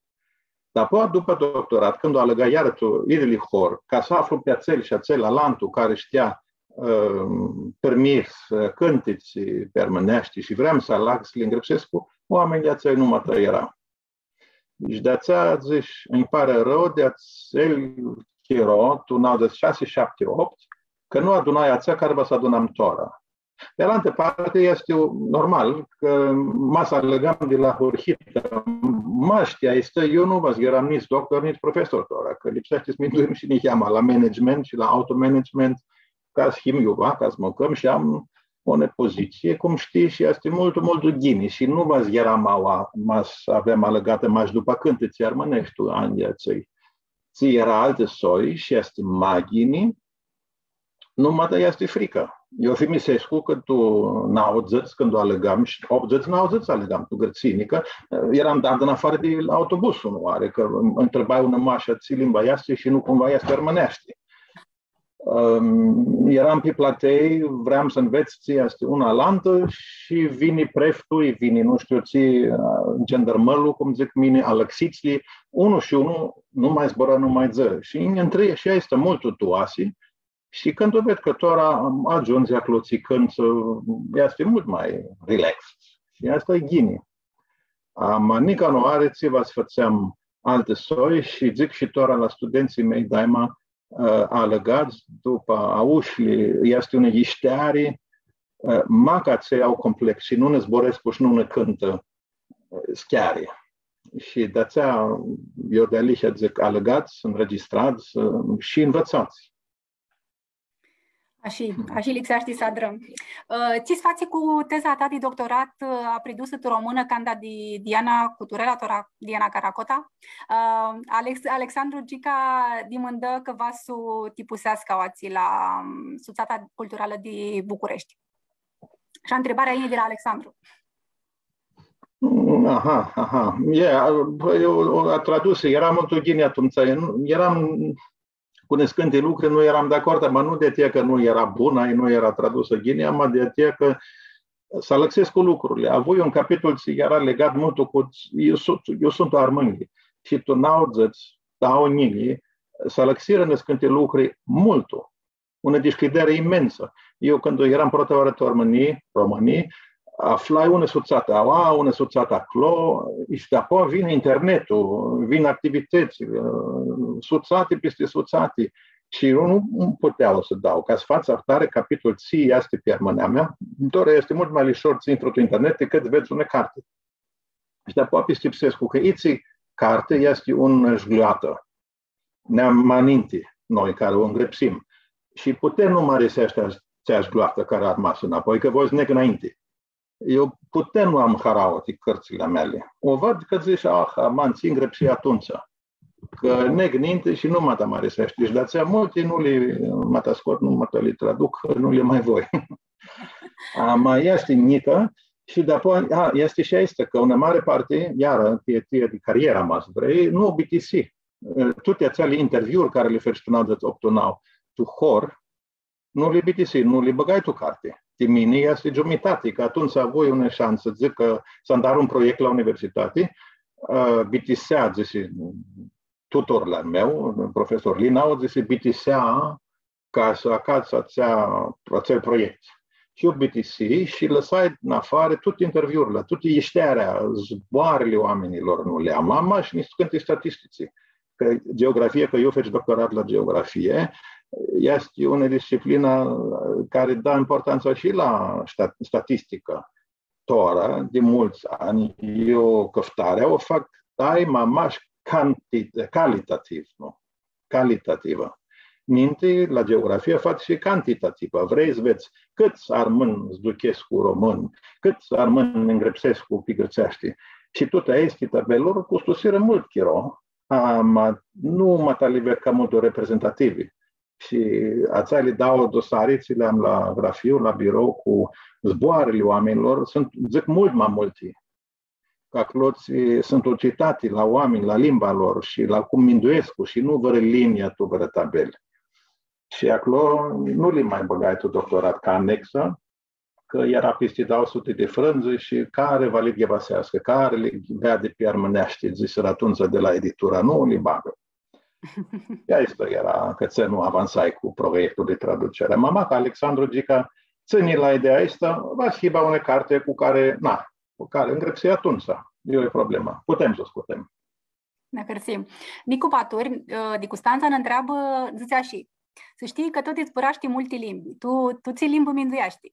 Dapoaia, dupã doctorat, cãndu alãgai iarã tu idili hor, ca s-aflu pi atsel shi atsel alantu cari shtea, ãm, pirmits, ã, cãntitsi pi armãneashti shi vream s-alag s-li ngrãpsescu, oaminjlji atselj numata eara. Shi di-atsea, dzãsh, nji pari arãu di atsel chiro, tu nauãdzãts shi shasi, shapti, optu, cã nu adunai atsea cari va s-adunam tora. Pi alantã parti, easti normal cã ma s-alãgãm di la ahurhitã, ma shtii, aestã, eu nu va s-earam nitsi doctor, nitsi profesor tora, cã lipseashti s-minduim shi niheamã la management shi la automanagement, ca s-him iuva, ca s-mãcãm shi am unã pozitsii, cum shtii, shi easti multu, multu ghini shi nu va s-earam aua, ma s-avem alãgatã mash dupã cãntitsi armãneshti, anjlji atselj. Tsi eara altã soi shi easti ma ghini, numata easti fricã. Eu thimisescu cã tu nauãdzãts, cãndu alãgam, shi optudzãts, nauãdzãts alãgam tu Gãrtsii, nica, eram dat dinafarã di autobuz unãoarã, cã ãntribam unã mash tsi limbã easti shi nu cumva easti armãneashti. Ãm, eram pi platei, vream s-anvets tsi easti unã alantã shi vini preftul, vini, nu shtiu tsi, ã, gendarmãlu, cum dzãc mini, alãxitslji, unu shi unu, nu ma zburã, nu ma dzã. Shi nj-intrã shi aestã multu tu oasi, shi cãndu ved cã tora agiundzi aclo tsi cãntsã, easti multu ma relaxed. Shi aestã e ghini. Ama nica nu ari tsi va s-fãtseam alti soi shi dzãc shi tora la studentsãlj a mei, daima, ã, alãgats dupã aushli, easti unã yishteari, ã, maca tsi au complex shi nu nã zburãscu shi nu nã cãntã, ã, s-cheari. Shi di-atsea, eu dealihea dzãc, alãgats, ãnregistrats, ã, shi nvitsats. Ashi, ashi lipseashti s-adrãm. Ã, tsi s-fatsi cu teza ta di doctorat, ã, apridusã tu românã, canda di Diana Cuturela, tora Diana Caracota? Ã, Alex-, Alexandru Gica dimãndã cã va s-u tipuseascã aoatsi la, ãm, Sutsata Culturalã di Bucureshti. Shi ntribarea yini di la Alexandru. Aha, aha. E, a, eu a tradus, eram multu ghini atumtsea, nu, eram cu niscãnti lucri, nu eram di acord, ma nu di atsea cã nu era bunã, nu era tradusã ghini, ma di atsea cã s-alãxescu lucrili. Avui un capitol tsi era legat multu cu, eu sunt, eu sunt armãnj. Shi tu nauãdzãts, dauã njilji, s-alãxirã niscãnti lucri multu. Unã dishcljideari imensã. Eu, cãndu eram prota oarã tu Romãnii, Romãnii, aflai unã sutsatã aua, unã sutsatã aclo, shi dapoaia vini internetul, vin activitãts, ã, sutsati pisti sutsati. Shi eu nu, nu puteam s-dau, ca s-fats ahtari capitol tsi easti pi armãnamea, tora easti multu ma lishor s-intri tu internet dicãt s-vedz unã carti. Shi dapoaia pistipsescu cã itsi carti easti unã jgljoatã. Neam ma ninti, noi cari u ngrãpsim. Shi putem nu mãriseashti atsea jgljoatã cari armasi nãpoi, cã voi s-neg nãinti. Eu putem nu am harauã ti cãrtsãli a meali. U ved cã dzãc, ah, aman, tsi ngrãpsii atumtsea. Cã neg ninti shi nu ma ta mãriseashti. Shi di-atsea multi nu li ma ta scot, nu ma ta li traduc, nu li ma voi. Ama easti njicã shi dapoaia, a, easti shi aestã, cã unã mari parti, iarã, ti, ti, di cariera, ma s-vrei, nu u bitisi. Tuti atseali interviuri cari li feci tu nauãdzãts optu, nau, tu hor, nu li bitisi, nu li bãgai tu carti. Ti mini easti giumitati, cã atumtsea avui unã shansã, dzãc cã s-am dat un proiect la universitati, ã, bitisea, dzãsi, tutorlu a meu, profesor Linau, dzãsi, bitisea ca s-acats atsea, atsel proiect. Shi eu bitisii shi lãsai nafoarã tuti interviurli, tuti ishtearea, zboarãli oaminjlor nu li am, am mash niscãnti statistitsi. Cã geografia, cã eu feci doctorat la geografie, easti unã disciplinã cari da importantsã shi la stat-, statisticã. Tora, di multsã anj, eu cãftarea u fac daima mash canti-, calitativ, nu? Calitativã. Ninti, la geografie, fatsi shi cantitativã. Vrei s-vedz cãts armãnj s-duchescu romãnj, cãts armãnj ngrãpsescu pi gãrtseashti. Shi tuti aesti tabeluri custusirã multu chiro, ama nu ma ta li ved ca multu reprezentativi. Shi atseali dauã dosari tsi li am la grafiu, la birou, cu zboarãli oaminjlor, suntu, dzãc, multu ma multi. Cã aclo tsi suntu citati la oaminj, la limba lor shi la cum minduescu shi nu vãrã linii tu vãrã tabeli. Shi aclo nu li ma bãgai tu doctorat ca anexã, cã eara pisti dauã suti di frãndzã shi cari va li ghivãseascã, cari li veadi pi armãneashti, dzãsirã atumtsea di la editura, nu li bagã. Shi aestã eara, cã tsi nu avansai cu proiectul di traducere. Ama cã Alexandru Gica tsãni la ideea aestã, va s-hibã unã carti cu cari, na, cu cari ngrãpsii atumtsea. Nu e problemã. Putem s-u scutem. Nã hãrsim. Nicu Paturi, ã, di Custantsa, nã ntreabã, dzãtsi ashi: „S-shtii cã tut zburãshti multi limbi. Tu, tu tsi limbã mindueashti?”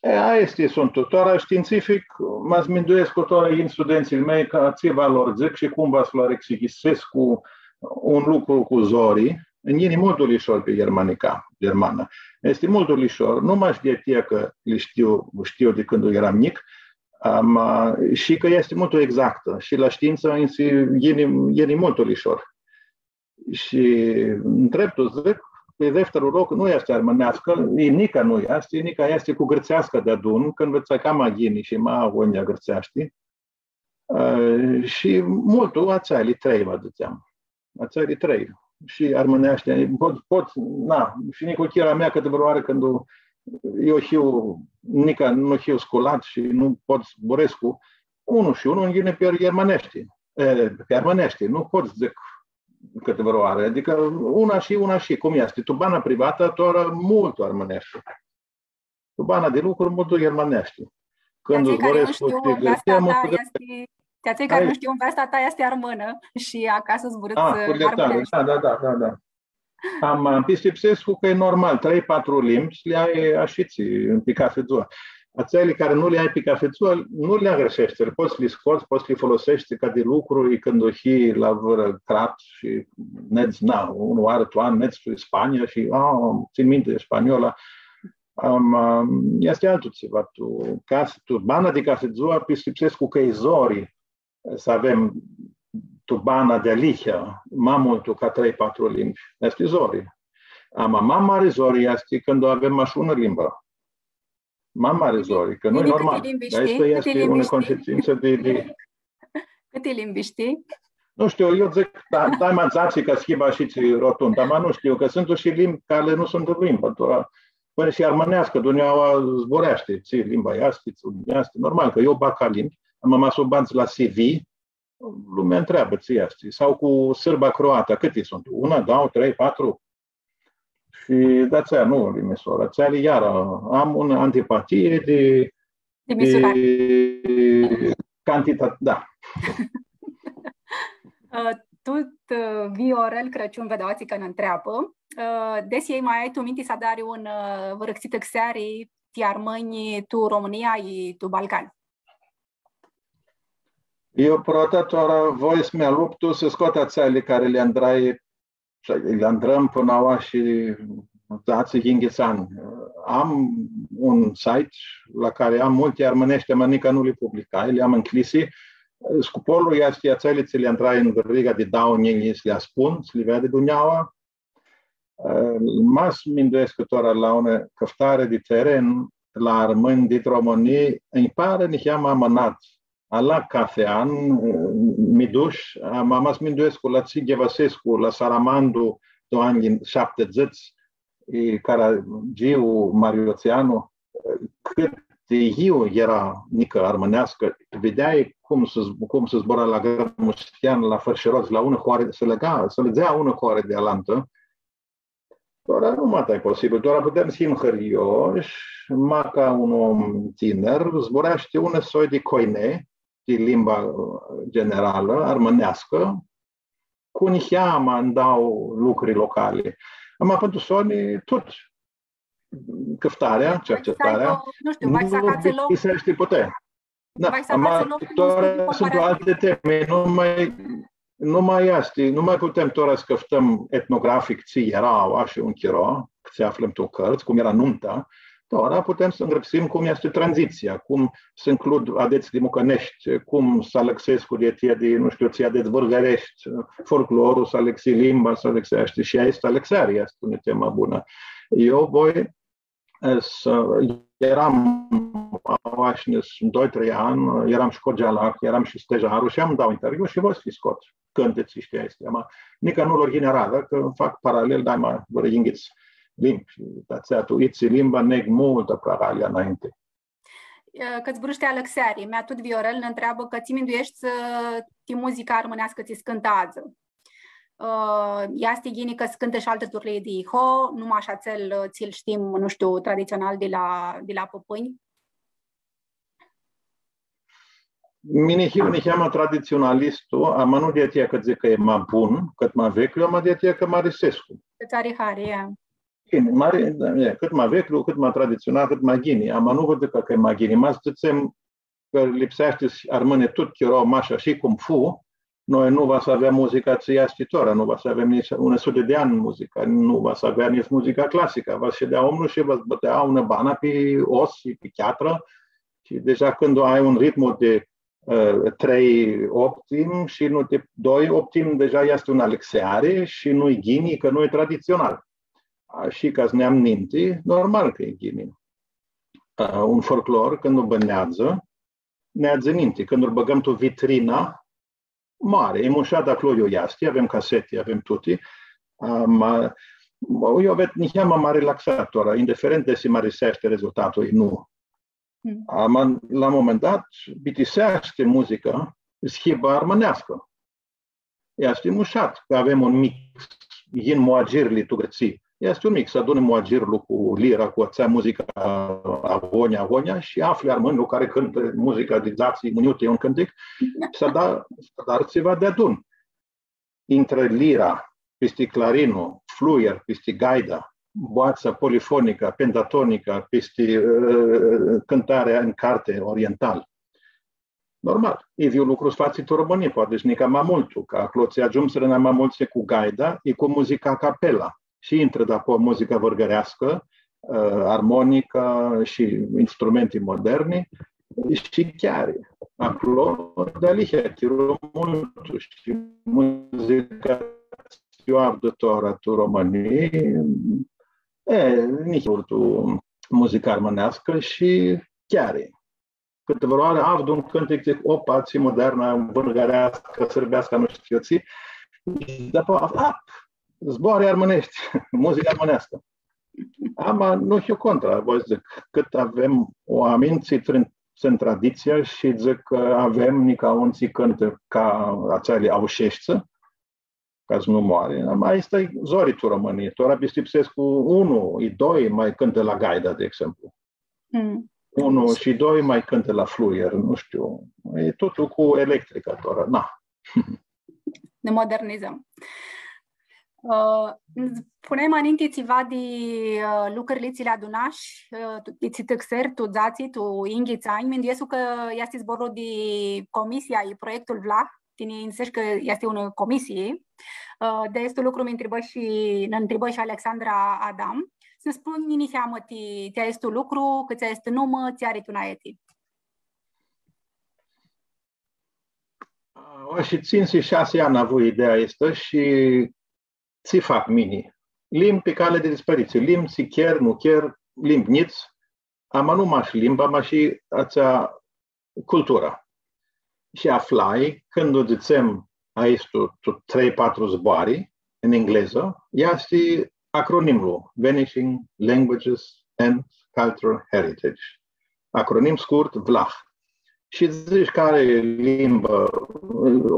E, aesti suntu. Tora shtiintsific, ma s-minduescu tora yin studentsãlj a mei ca tsiva lor dzãc shi cum va s-lu exighisescu un lucru cu zori, nj-yini multu lishor pi ghermanica, ghermanã. Easti multu lishor, nu mash di atsea cã li shtiu, shtiu di cãndu eram njic, Ama, shi cã easti multu exactã shi la shtiintsã easti, yini, yini multu lishor. Shi ndreptul, dzãc, pi defterlu loc nu easti armãneascã, e nica nu easti, nica easti cu gãrtseascã deadun, cã nvitsai cama ghini shi ma agonja gãrtseashti. Ã, shi multu atseali trei, va dzãtseam. Atseali trei. Shi armãneashti, pot, pot, na, shi nicuchira mea cãtivãrãoarã cãndu eu hiu, nica, nu hiu sculat shi nu pot s-zburãscu, unu shi unu nj-yini pi ghermãneashti. E, pi armãneashti, nu pot s-dzãc cãtivãrãoarã. Adicã una shi una shi, cum easti? Tu bana privatã, tora multu armãneashti. Tu bana di lucru, multu ghermãneashti. Ti atselj cari nu shtiu, nveasta ta easti, ti atselj cari nu shtiu, nveasta ta easti armãnã shi acasã zburãts, a, cu iertare, armãneashti. Da, da, da, da, da. Am, am, pistipsescu cã e normal, trei, patru limbi li ai ashitsi, pi cafi dzuã. Atseali cari nu li ai pi cafi dzuã, nu li agãrsheshti, pots s-li scots, pots s-li foloseshti ca di lucru, e cãndu hii la vãrã crat shi nedz, na, unã oarã tu an, nedz tu Spania shi, a, tsãn minti spaniola. Am, am, easti altu tsiva, tu, ca s-, tu bana di cafi dzuã, pistipsescu cã e zori s-avem tu bana dealihea, ma multu ca trei, patru limbi. Easti zori. Ama ma mari zori easti cãndu avem mash unã limbã. Ma mari zori, cã nu e normal. Dar aestã easti unã consecintsã di, di... Cãti limbi shtii? Nu shtiu, eu dzãc, da, daima dzatsi ca s-hibã ashitsi rotund, ama nu shtiu, cã suntu shi limbi cari nu suntu limbã, tora, pãnã shi armãneascã, dunjaua zburashti, tsi limba easti, tsi nu easti, normal, cã eu bag ca limbi, ama ma s-u badz la C V, lumea ntreabã, tsi easti? Sau cu sãrba croata, cãti suntu? Unã, dauã, trei, patru? Shi di-atsea nu li misur. Atseali iarã am unã antipatie di, di misurari. Di cantitat-, da. Ã, tut, ã, Viorel Crãciun, vedeatsi cã nã ntreabã. Ã, desi ma ai tu minti s-adari un, ã, vãrã xitãxeari ti armãnj tu Romãnia i tu Balcani? Eu, prota, tora voi s-mi aluptu s-scot atseali cari li andrai, shi li andrãm pãnã aua shi dzatsi, yinghits anj. Am un site la cari am multi armãneshti, ma nica nu li publicai, li am ncljisi. Scupolu easti atseali tsi li andrai tu vãriga di dauã njilji s-li aspun, s-li veadi dunjaua. Ã, ma s-minduescu tora la unã cãftari di teren la armãnj dit Romãnii, nji pari niheamã amãnat. Ala cathi an, ã, mi dush, ã, ma, ma s-minduescu la tsi ghivãsescu la Saramandu, tu anjlji shaptidzãts, e, Caragiu, Mariotsianu, ã, cãt iu eara nica armãneascã, videai cum s-, cum s-zbura la Grãmushtian, la Fãrshirots, la unã hoarã, s-lãga, s-lãdzea unã hoarã di alantã, Tora nu ma ta e posibil. Tora putem s-him hãrioshi, maca un om tinir zburashti unã soi di koine, di limba, ã, generalã, armãneascã, cu niheamã ndauã lucri locali. Ama pãn tu soni, tut cãftarea, cercetarea, nu bitiseshti putea. Da, ama tora suntu alti temi, nu ma, nu ma easti, nu ma putem tora s-cãftãm etnografic tsi eara ashi un chiro, tsi aflãm tu cãrtsã, cum eara numta, tora putem s-ngrãpsim cum easti tranzitsia, cum s-ncljud adets di mucãneshti, cum s-alãxescu di atia di, nu shtiu, tsi adets vãrgãreshti, folclorlu s-alãxi, limba s-alãxeashti shi aestã alãxeari easti unã temã bunã. Eu voi s-, earam aoa shi nã, doi, trei anj, earam shi Cogealac, earam shi Stejaru shi am dauã interviu shi voi s-li scot cãntitsi shi aesti. Ama nica nu lor yini aradã, cã fac paralel, daima vãrã yinghits limbi shi atsea tu itsi limba neg multã prãgalia nãinti. Ã, cã zburãsh ti alãxeari, mea tut Viorel nã ntreabã cã tsi mindueshti, ã, ti muzica armãneascã tsi s-cãntã adzã. Ã, easti ghini cã s-cãntã shi alti turlii di iho, nu mash atsel, ã, tsi-l shtim, nu shtiu, traditsional di la, di la pãpãnj? Mini hiu niheamã traditsionalistu, ama nu di atsea cã dzãc cã e ma bun, cãt ma vecljiu, ama di atsea cã ma arisescu. Cã tsã ari hari, ia. Ghini, ma ari, e, cãt ma vecljiu, cãt ma traditsional, cãt ma ghini. Ama nu va dzãc cã e ma ghini. Ma s-dzãtsem cã lipseashti s-armãnã tut chiro mash ashi cum fu, noi nu va s-avem muzica tsi easti tora, nu va s-avem nitsi unã sutã di anj muzicã, nu va s-avea nitsi muzica clasicã, va s-shidea omlu shi va s-bãtea unã banã pi os shi pi cheatrã Shi deja cãndu ai un ritmu di, ã, trei optim shi nu di doi optim, deja easti un alãxeari shi nu-i ghini, cã nu e traditsional. A, shi ca s-neam ninti, normal cã e ghini. Ã, un folclor, cãndu bãneadzã, neadzã ninti. Cãndu lu bãgãm tu vitrinã, moari. E mushat aclo, iu easti, avem caseti, avem tuti. Ã, ma, ma, eu ved, niheamã ma relaxat tora, indiferent di si mi ariseashti rezultatul i nu. Mm. Ama, la un moment dat, bitiseashti muzica, s-hibã armãneascã. Easti mushat, cã avem un mix, yin muagirli tu Gãrtsii. Easti un mix, s-adunã muagirlu cu lira, cu atsea muzica agonja, agonja, shi afli armãnjlji cari cãntã muzica di dzatsi minuti, un cãntic, s-da-, s-adari tsiva deadun. Intrã lira, pisti clarinu, fluier, pisti gaida, boatsa polifonica, pentatonica, pisti, ã, cãntarea în carte oriental. Normal, idyiul lucru s-fatsi tu Romãnii, poati shi nica ma multu, cã aclo tsi agiumsirã nai ma multsã cu gaida, i cu muzica a capella. Shi intrã dapoaia muzica vãrgãreascã, ã, armonica shi instrumenti moderni, shi chiari. Aclo, dealihea, chiru multu shi muzica tsi u avdu tora tu Romãnii, e, niheamã multu muzica armãneascã shi chiari. Cãtivãrãoarã avdu un cãntic, dzãc, opa, tsi modernã, vãrgãreascã, sãrbeascã, nu shtiu tsi. Shi dapoaia, a, zboarã armãneshti, muzicã armãneascã. Ama nu hiu contra, voi dzãc, cãt avem oaminj tsi trin-, trin traditsia shi dzãc cã avem nica un tsi cãntã ca atseali auseshti, ca s-nu moarã. Ama aestã e zori tu Romãnii. Tora pistipsescu unu i doi ma cãntã la gaida, di exemplu. Mm. Unu shi doi ma cãntã la fluier, nu shtiu. E totul cu electrica tora, na. Nã modernizãm. Ã, spuneai ma ninti tsiva di, ã, lucrili tsi li adunash, ã, tu, ti tsi tãxeri, tu dzatsi, tu yinghits anj, minduescu cã easti zborlu di comisia, e proiectul Vlah, tini nji dzãsesh cã easti unã comisii. Ã, di aestu lucru mi ntribã shi, nã ntribã shi Alexandra Adam. S-nã spunj niheamã ti, ti aestu lucru, cãtse easti numã, tsi ari tu neti. A, shi tsintsi shasi anj avui ideea aestã shi tsi fac mini? Limbi pi cali di disparitsii, limbi tsi cher, nu cher, limbi njits, ama nu mash limba, ma shi atsea cultura. Shi aflai, cãndu dzãtsem aestu tu trei, patru zboarã, tu englezã, easti acronimlu Vanishing Languages and Cultural Heritage. Acronim scurt, Vlah. Shi dzãts cari e limba,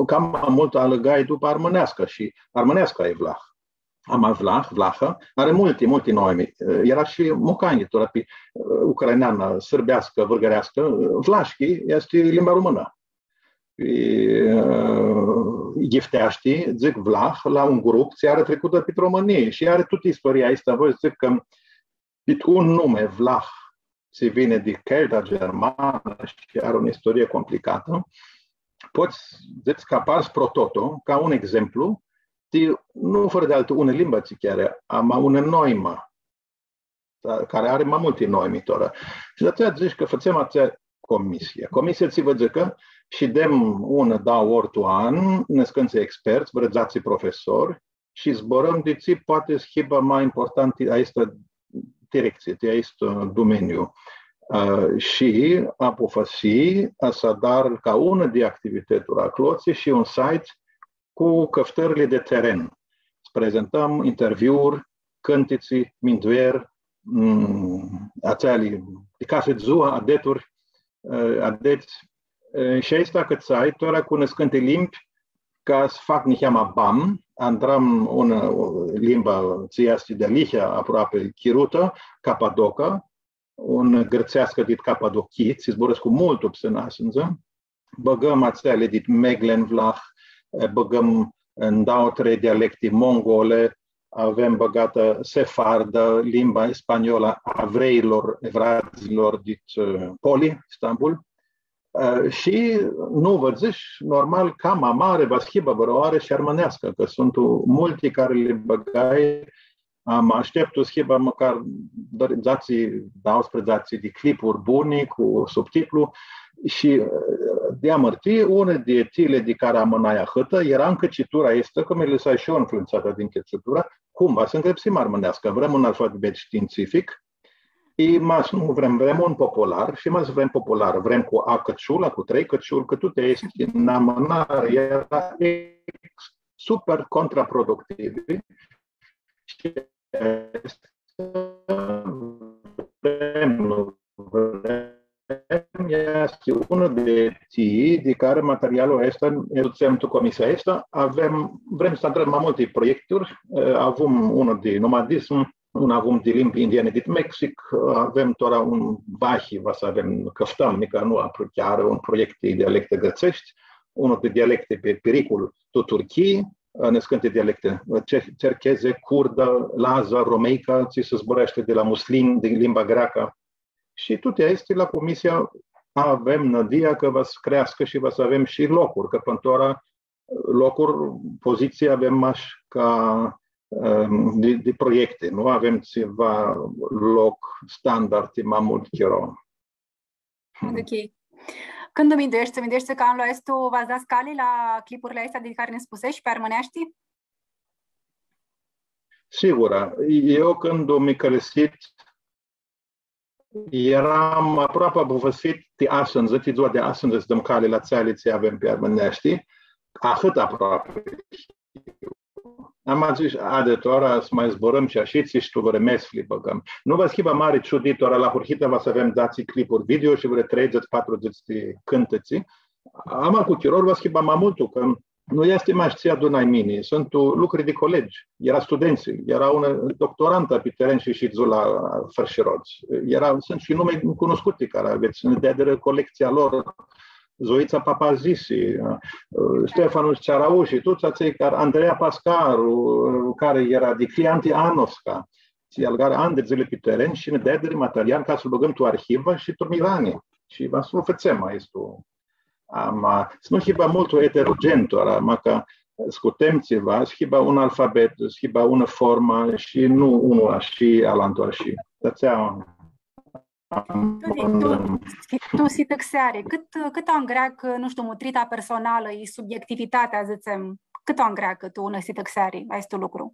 cama multu alãgai dupã armãneascã shi armãneasca e vlah. Ama vlah, vlahã, ari multi, multi noimi. Eara shi mucanj, tora pi, ã, ucraineanã, sãrbeascã, vãrgãreascã, vlashki easti limba rumãnã. Pi, ã, ghifteashti, dzãc vlah, la un grup, tsi ari tricutã pi Romãnii shi ari tutã istoria aestã, voi dzãc cã dit un numi, Vlah, tsi vini di celta germanã shi ari unã istorie complicatã, pots dzãts cã apari pro toto, ca un exemplu, ti, nu fãrã di altã, unã limbã tsi cher, ama unã noimã, da, cari ari ma multi noimi tora. Shi di-atsea dzãc cã fãtsem atsea comisie. Comisia tsi va dzãcã, shidem unã, dauã ori tu an, nãscãntsã experts, vãrã dzatsi profesori, shi zburãm di tsi poati s-hibã ma important ti aestã directsii, ti aestu dumeniu. Ã, shi apufãsii s-adar ca unã di activitãtsli aclotsi shi un site cu cãftãrli di teren. S-prezentãm interviuri, cãntitsi, mindueri, mm, atseali, di cathi dzuã, adeturi, ã, adets, ã, shi aestã cãtse ai, tora cu nãscãnti limbi, ca s-fac niheamã bam, andram unã, ã, limbã tsi easti dealihea aproapi chirutã, capadoca, unã gãrtseascã dit Capadochii, tsi zburãscu multu psãn adzã, bãgãm atseali dit Meglen vlah, e, bãgãm ndauã, trei dialecti mongole, avem bãgatã sefardã, limba spaniola a evreilor, evradzilor dit, e, Poli, Istanbul. E, shi nu vã dzãsh, normal, cama mari va s-hibã vãrãoarã shi armãneascã, cã suntu multi cari li bãgai Ama ashteptu s-hibã mãcar dzatsi, dauãsprãdzatsi di clipuri buni cu subtitlu shi, ã, di amãrtii, unã di tili di cari amãnai ahãtã, eara ncãcitura aestã, cã mi lipsea shi eu influentsatã di ncãcitura, cum va s-ngrãpsim armãneascã, vrem un alfabet shtiintsific, i ma s-nu vrem, vrem un popular, shi ma s-vrem popular, vrem cu a cãciula, cu trei cãciuli, cã tuti aesti, n amãnari, eara ex-, super contraproductivi. Shi vrem, nu vrem, easti unã di tili di cari materialul aestu lu dutsem tu comisia aestã. Avem, vrem s-adrãm ma multi proiecturi, eh, avum unã di nomadism, un avum di limbi indiene dit Mexic, avem tora un vahi, va s-avem, cãftãm, nica nu apru chiar, un proiect di dialecte grãtseshti, unã di dialecte pi piricul tu Turchii, nãscãnti dialecte, ce-, cercheze, curdã, lazã, romeica, tsi s-zburashti di la muslinj, di limba greacã. Shi tuti aesti la comisia avem nãdia cã va s-creascã shi va s-avem shi locuri, cã pãnã tora locuri, pozitsii avem mash ca, em, di, di proiecti, nu avem tsiva loc standard, e ma multu chiro. Ok. Cãndu mindueshti, mindueshti cã anlu aestu va s-dats cali la clipurli aesti di cari nã spuseshi pi armãneashti? Sigura. Eu cãndu mi cãlisit, eram aproapi bufãsit ti asãndzã, ti dzua di asãndzã s-dãm cali la atseali tsi avem pi armãneashti, ahãt aproapi. Ama dzãsh, a, di tora s-ma zburãm shi ashitsi shi tu vremesli bãgãm. Nu va s-hibã mari ciudi, tora la ahurhitã va s-avem dzatsi clipuri video shi vãrã treidzãts, patrudzãts di cãntitsi. Ama cu chirolu va s-hibã ma multu, cã nu easti mash tsi adunai mini, suntu lucri di colegi. Eara studentsã, eara unã doctorantã pi teren shi shidzu la Fãrshirodz. Eara, suntu shi numi cunuscuti cari avets, nã deadirã colectsia lor, Zoitsa Papazisi, Stefanu Cearaushi, tuts atselj cari, Andreea Pascaru, cari eara di clienti Anosca, tsi algari anj di dzãli pi teren shi nã deadirã material ca s-lu bãgãm tu arhivã shi tu milani. Shi va s-lu fãtsem aestu. Ama, s-nu hibã multu eterogen, tora, ma ca scutem tsiva, s-hibã un alfabet, s-hibã unã formã shi nu unu ashi, alantu ashi. Di-atsea Tu, tu, tu sitãxeari, cãt, cãt angreacã, nu shtiu, mutrita personalã i subiectivitatea, dzãtsem, cãt angreacã tu unã sitãxeari, aestu lucru?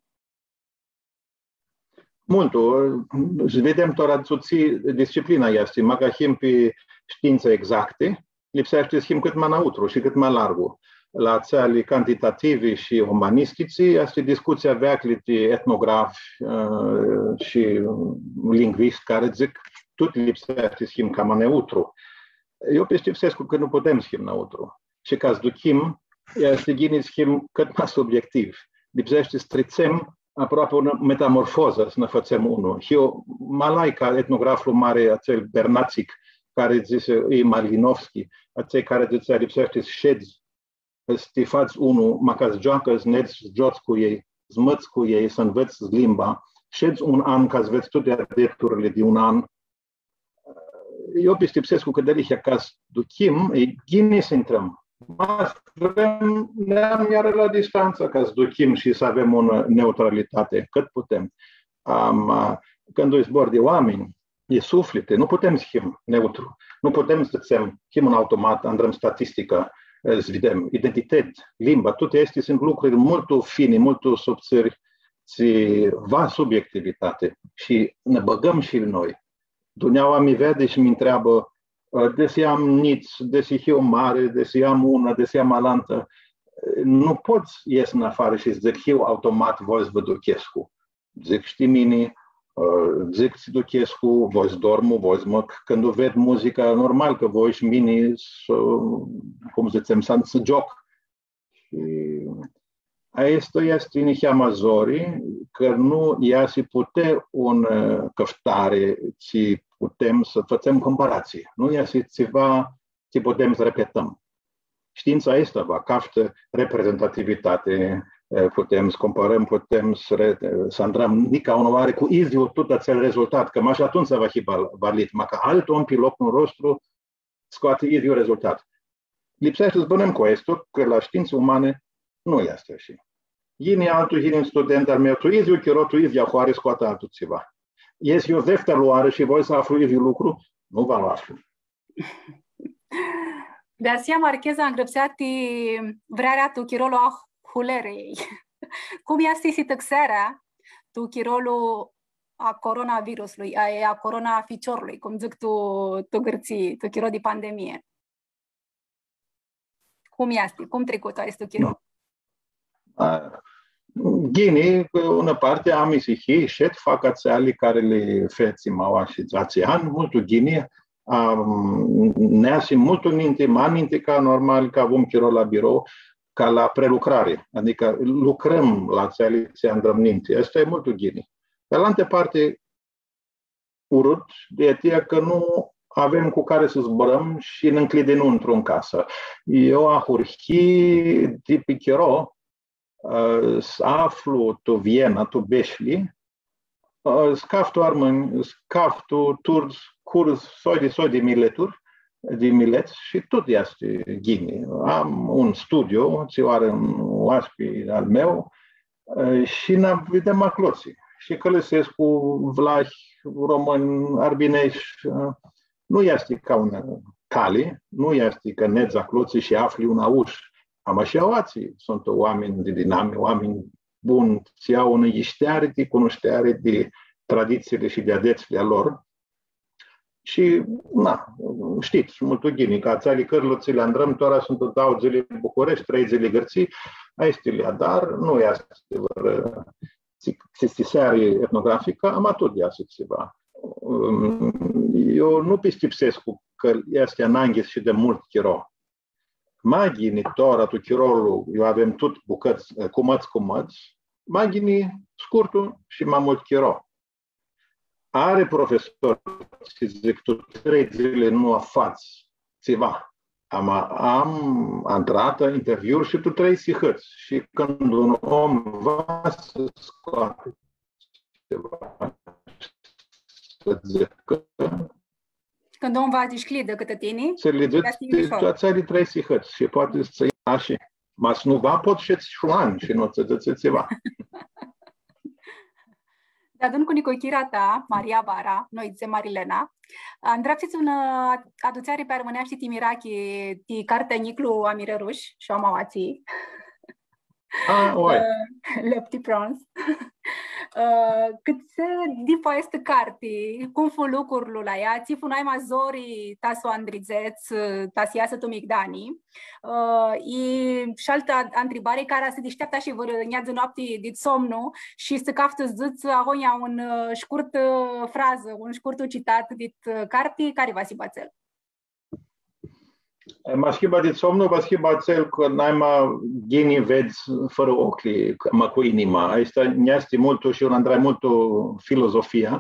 Multu. Shi videm tora tu tsi disciplina easti, ma ca him pi shtiintsã exacti, lipseashti s-him cãt ma nautru shi cãt ma largu. La atseali cantitativi shi umanistitsi, easti discutsia veaclji ti etnografi, ã, shi lingviști cari dzãc, tut lipseashti s-him cama neutru. Eu pistipsescu cã nu putem s-him neutru. Shi ca s-duchim, easti ghini s-him cãt ma subiectiv. Lipseashti s-tritsem aproapi unã metamorfozã, s-nã fãtsem unu. Hiu ma lai ca etnograflu mari, atsel Bernatzik, cari dzãsi, i Malinovski, atselj cari dzãtsea, lipseashti s-shedz, s-ti fats unu, ma ca s-gioacã, s-nedz, s-giots cu elj, s-mãts cu elj, s-anvãts limba, shedz un an ca s-vedz tuti adeturli di un an, eu pistipsescu cã dealihea ca s-duchim, e ghini s-intrãm. Ma s-vrem, neam iarã la distantsã ca s-duchim shi s-avem unã neutralitati, cãt putem. Ama, cãndu e zbor di oaminj, e sufliti, nu putem s-him neutru. Nu putem s-dzãtsem, him un automat, andrãm statisticã, e, s-videm, identitet, limba, tuti aesti suntu lucruri multu fini, multu subtsiri, tsi va subiectivitati shi nã bãgãm shi noi. Dunjaua mi veadi shi mi ntreabã, ã, desi am njits, desi hiu mari, desi am unã, desi am alantã. Nu pot s-es nafarã shi s-dzãc, hiu automat, voi s-vã duchescu. Dzãc, shtii mini, ã, dzãc, tsi duchescu, voi s-dormu, voi s-mãc. Cãndu ved muzica, normal cã voi shi mini s-, cum dzãtsem, s-, s-gioc. Shi aestã easti niheamã zori, cã nu easti pute un, ã, cãftari, tsi putem s-fãtsem comparatsii. Nu easti tsiva tsi putem s-repetãm. Shtiintsa aestã va caftã reprezentativitati, ã, putem s-comparãm, putem s-re-, s-andrãm nica unãoarã cu idyiul tut atsel rezultat, cã mash atumtsea va hibã valid, ma ca altu om pi loclu a nostru, scoati idyiul rezultat. Lipseashti s-bãnãm cu aestu, cã la shtiintsã umani nu easti ashi. Yini altu, yini un student al meu, tu idyiu chiro, tu idyea hoarã, scoati altu tsiva. Easti eu defterlu oarã shi voi s-aflu idyiul lucru, nu va lu aflu. Di atsea Marcheza angrãpsea ti vrearea tu chirolu a hulerei. Cum easti sitãxearea tu chirolu a coronaviruslui, a, a coronaficiorlui, cum dzãc tu, tu Gãrtsii, tu chiro di pandemie? Cum easti? Cum tricu tu aestu chiro? A, ghini, pi unã parti am isihii, shed, fac atseali cari li fetsim aoa shi dzatsi anj, multu ghini, am, neasim multu ninti, ma ninti ca normal, cã avum chiro la birou, ca la prelucrari, adicã lucrãm la atseali tsi andrãm ninti. Aestã e multu ghini. Pi alantã parti, urut, di atsea cã nu avem cu cari s-zburãm shi nã ncljidem nuntru tu casã. Eu ahurhii di pi chiro, ã, s-aflu tu Viena, tu Beshli, ã, s-caftu armãnj, s-caftu turts, curds, soi di soi di mileturi, di milets shi tut easti ghini. Am un studio, tsi u ari un oaspi al meu, ã, shi nã videm aclotsi. Shi cãlisescu vlahi, romãnj, arbineshti, ã, nu easti ca unã cali, nu easti cã nedz aclotsi shi afli un aush. Ama shi aoatsi suntu oaminj di dinami, oaminj buni, tsi au unã yishteari di cunushteari di traditsiili shi di adetsli a lor. Shi, na, shtits, multu ghini, cã atseali cãrli tsi li andrãm, tora suntu dauã dzãli Bucureshti, trei dzãli Gãrtsii, aesti li adar, nu easti vãrã tsi-, tsi-, tsistiseari etnograficã, ama tut easti tsiva. Eu nu pistipsescu cã easti ananghi s-shidem multu chiro. Ma ghini, tora, tu chirolu, iu avem tut bucãts, cumãts, cumãts, ma ghini, scurtu shi ma multu chiro. Ari profesori tsi dzãc, tu trei dzãli nu afats tsiva. Ama am adratã interviuri shi tu trei sihãts. Shi cãndu un om va s-scoatã tsiva, s-dzãcã, Cãndu un va s-dishcljidã cãtã tini, s-li dzãts, tu atseali trei sihãts shi poati s-tsã ashi. Ma s-nu va, pots s-shedz shi un an shi nu tsã dzãtsi tsiva. Deadun cu nicuchira ta, Maria Bara, noi dzãtsem Marilena, andrapsits unã adutseari pi armãneashti ti mirachi, ti cartea Njiclu Amirãrush, shi u am aoatsi. A, oi. Lepti prons. Cãtse dipu aestã carti, cum fu lucurlu la ea, tsi fu nai ma zori ta s-u andridzets, ta s-easã tu migdani? I shi altã antribari, cara s-dishteaptã shi vãrã njadzã noapti dit somnu shi s-caftã s-dzãts ahonja un shcurt frazã, un shcurt citat dit carti, cari va s-hibã atsel? Ma s-hibã dit somnu, va s-hibã atsel cã nai ma ghini vedz fãrã oclji, ma cu inima. Aestã nj-easti multu shi eu andrai multu filozofia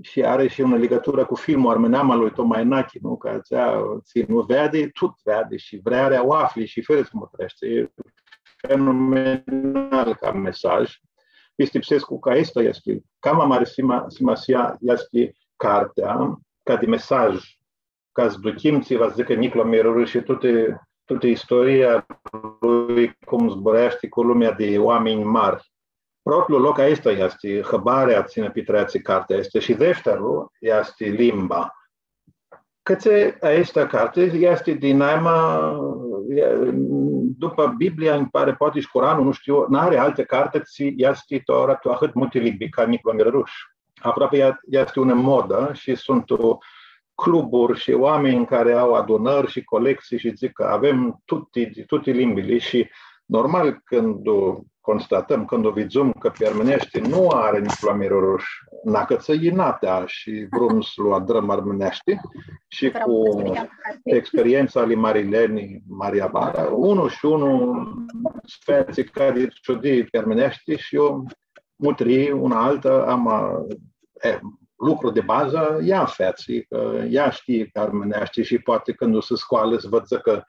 shi ari shi unã ligãturã cu filmul armãneam al lui Toma Enache, nu? Cã dzãtsea, tsi nu veadi, tut veadi shi vrearea u afli shi fãrã s-mutreshti. E fenomenal ca mesaj. Pistipsescu cã aestã easti, cama mari sima-, simasia easti cartea, ca di mesaj, ca s-duchim tsi va s-dzãcã Njiclu Amirãrush shi tutã, tutã istoria lui, cum zburashti cu lumea di oaminj mari. Protlu loc aestã easti hãbarea tsi nã pitreatsi cartea aestã shi defterlu easti limba. Cãtse aestã carti easti di naima, e, dupã Biblia, nji pari, poati shi Coranlu, nu shtiu, n-ari altã carti tsi easti tora tu ahãt multi limbi ca Njiclu Amirãrush. Aproapi ea, ea easti unã modã shi suntu cluburi shi oaminj cari au adunãri shi colectsii shi dzãc cã avem tuti, tuti limbili shi normal cãndu constatãm, cãndu vidzum cã pi armãneashti nu ari Njiclu Amirãrush, nã acãtsã inatea shi vrum s-lu adrãm armãneashti shi cu experientsa ali Marileni, Maria Bara, unu shi unu s-featsi ca di ciudii pi armãneashti shi eu mutrii unã altã, ama, e, lucru di bazã, ea featsi, cã ea shtii pi armãneashti shi poati cãndu s-scoalã s-vãdzã cã,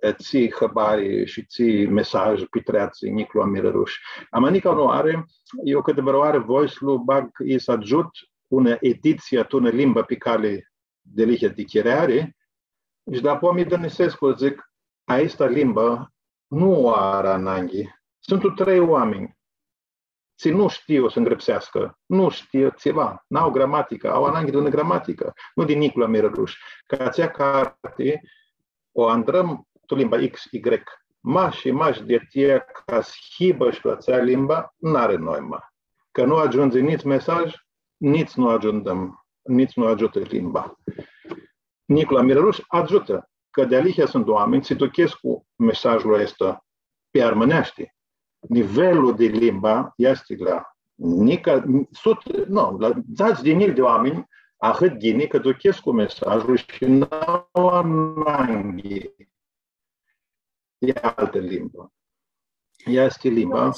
e, tsi hãbari shi tsi mesaj pitreatsi Njiclu Amirãrush. Ama nica unã oarã, eu cãtivãrãoarã voi s-lu bag, i s-agiut unã editsii tu unã limbã pi cali dealihea di chireari, shi dapoaia mi dãnãsescu, dzãc, aestã limbã nu u ari ananghi, Suntu trei oaminj tsi nu shtiu s-ngrãpseascã, nu shtiu tsiva, n-au gramaticã, au ananghi di unã gramaticã, nu di Nicula Mirãrush. Cã atsea carti u andrãm tu limba X, Y. Mash shi mash di atsea ca s-hibã shi tu atsea limbã, n-ari noimã. Cã nu agiundzi nitsi mesaj, nitsi nu agiundãm, nitsi nu agiutã limba. Nicula Mirãrush agiutã, cã dealihea suntu oaminj tsi duchescu mesajlu aestu pi armãneashti. Nivelul di limba easti la nica, sut, nu, la dzãts di njilji di oaminj ahãt ghini cã duchescu mesajlu shi n-au ananghi di altã limbã. Easti limba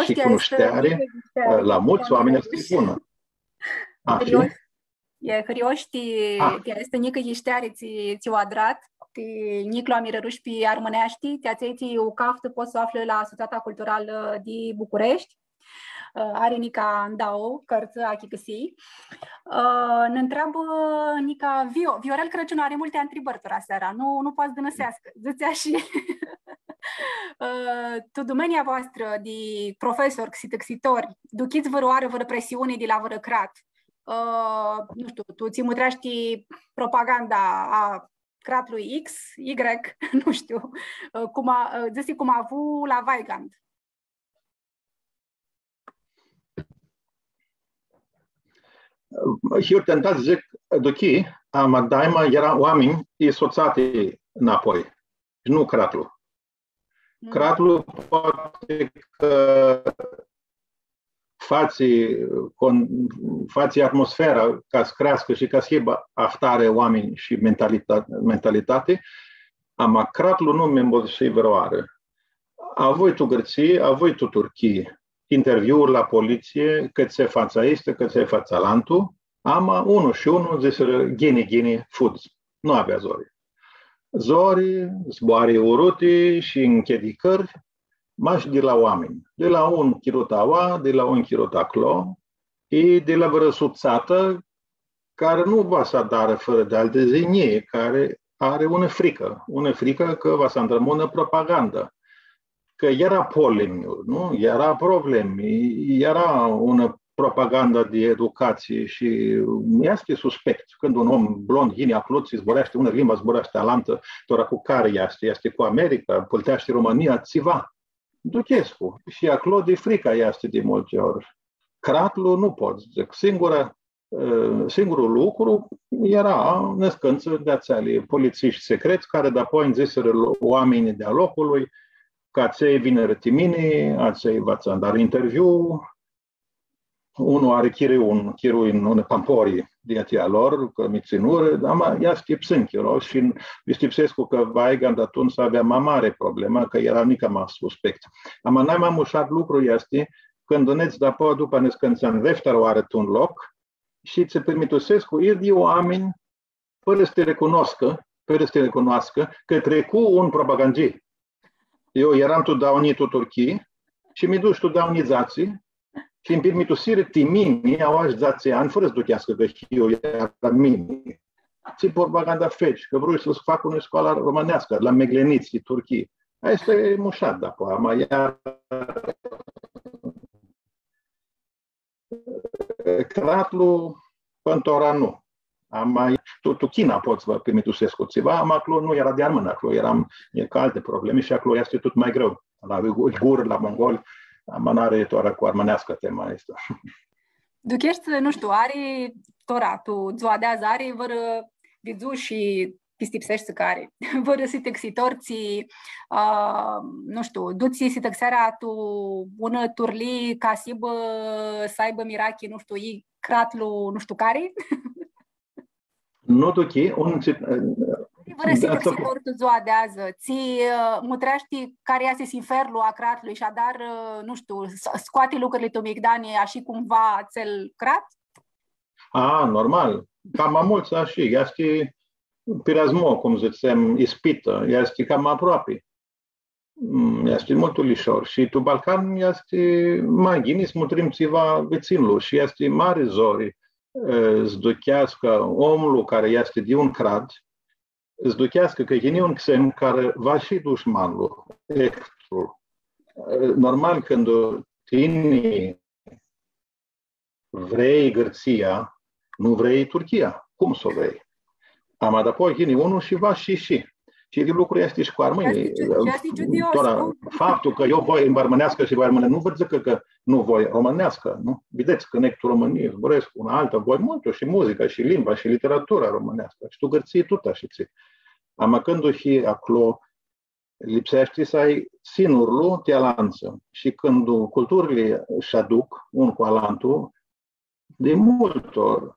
shi cunushteari, la multsã oaminj easti bunã. A, shi? E, hãrioshi ti, ti aestã njicã yishteari tsi, tsi u adrat, ti Niclu Amirãrush pi armãneashti, ti atselj tsi u caftã, pot s-u aflã la Sutsata Culturalã di Bucureshti. Ã, ari nica ndauã cãrtsã achicãsii. Ã, nã ntreabã nica Vio-, Viorel Crãciun, ari multi ntribãri tora seara, nu, nu poati s-dãnãseascã. Dzãtsea shi, ã, tu domenia voastrã di profesori, xitãxitori, duchits vãrãoarã vãrã presiuni di la vãrã crat? Ã, nu shtiu, tu tsi mutreashti propaganda a cratlui X, Y, nu shtiu, ã, cum a, ã, dzãsi cum avu la Weigand. Hiu tentat s-dzãc, duchii, ama daima eara oaminj, i sutsati nãpoi, nu cratlu. Mm. Cratlu poati cã fatsi con-, fatsi atmosfera ca s-creascã shi ca s-hibã ahtari oaminj shi mentalita-, mentalitati, ama cratlu nu mi mbodusi vãrãoarã. Avui tu Gãrtsii, avui tu Turchii, interviuri la politsii, cãtse fatsi aestu, cãtse fatsi alantu, ama unu shi unu dzãsirã, ghini, ghini, fudz. Nu avea zori. Zori, zboarã uruti shi nchidicãri, mash di la oaminj. Di la un chirut aua, di la un chirut aclo, i di la vãrã sutsatã, cari nu va s-adarã fãrã di altã zinjii, cari ari unã fricã, unã fricã cã va s-andrãmunã propagandã. Cã eara polemiu, nu? Eara problemi, eara unã propagandã di educatsii shi easti suspect. Cãndu un om blond yini aclo, tsi zburashti unã limbã, zburashti alantã, tora cu cari easti? Easti cu America, pãlteashti Romãnia, tsiva. Duchescu. Shi aclo di fricã easti di multi ori. Cratlu nu pot, dzãc, singura, ã, singurlu lucru eara nãscãntsã di atseali politsishti secrets, cari dapoaia nj-dzãsirã lo-, oaminjlji di a loclui, cã atselj vinirã ti mini, atselj va tsã ndarã interviu, unu ari chirui un, chirui un, unã pampori di atsea a lor, cã mi tsãnurã, ama easti psãn chiro shi pistipsescu cã Weigand atumtsea avea ma mari problemã, cã eara nica ma suspect. Ama nai ma mushat lucru easti, cãndu nedz dapoaia dupã nãscãntsã deftira oarã tu un loc, shi tsã pirmitusescu, idyilji oaminj, fãrã s-ti recunoscã, fãrã s-ti recunoascã, cã tricu un propagandist. Eu earam tu daunji tu Turchii shi mi dush tu daunji dzatsi shi nj-pirmitusirã ti mini, aoa shi dzatsi anj, fãrã s-ducheascã cã eu earam mini. Tsi propaganda feci, cã vrui s-fac unã scoalã romãneascã la Meglenitsi, Turchii. Aestã e mushat, dapoaia, ma ea Cratlu, pãn tora nu. Ama, tu, tu China pot s-vã pirmitusescu tsiva, ama aclo nu eara di armãnj, aclo earam, e, cu alti problemi shi aclo easti tut ma greu. La uiguri, la mongoli, ama n-ari tora cu armãneascã tema aestã. Ducheshti, nu shtiu, ari tora, tu dzua di adzã ari vãrã vidzushi pistipseshti cari, vãrã sitãxitor tsi, a, nu shtiu, dutsi sitãxearea tu unã turlii ca s-hibã, s-aibã mirachi, nu shtiu, i cratlu, nu shtiu cari? Nu duchii, un tsi-, vãrã sitãxitor tu dzua di adzã, tsi, a, mutreashti cari easti sinferlu a cratlui shi adar, a, nu shtiu, s-, scoati lucrili tu migdani, ashi cum va atsel crat? A, normal. Cama multsã, ashi, easti pirazmo, cum dzãtsem, ispitã, easti cama aproapi. Mm, easti multu lishor. Shi tu Balcan easti ma ghini s-mutrim tsiva vitsinlu shi easti mari zori, e, s-ducheascã omlu cari easti di un crat, s-ducheascã cã yini un xen cari va shi dushmanlu, ehtru. Normal, cãndu tini vrei Gãrtsia, nu vrei Turchia. Cum s-u vrei? Ama dapoaia yini unlu shi va shi, shi. Shi di lucru easti shi cu armãnjlji. Easti ciu-, easti ciudios, tora, cum? Faptul cã eu voi limba armãneascã shi voi armãneascã, nu vã dzãc cã, cã nu voi romãneascã, nu? Videts cã nec tu Romãnii, zburãscu unã altã, voi multu shi muzica, shi limba, shi literatura romãneascã. Shi tu Gãrtsii tut ashitsi. Ama cãndu hii aclo, lipseashti s-ai sinurlu ti alantsã. Shi cãndu culturli sh-aduc un cu alantu, di multi ori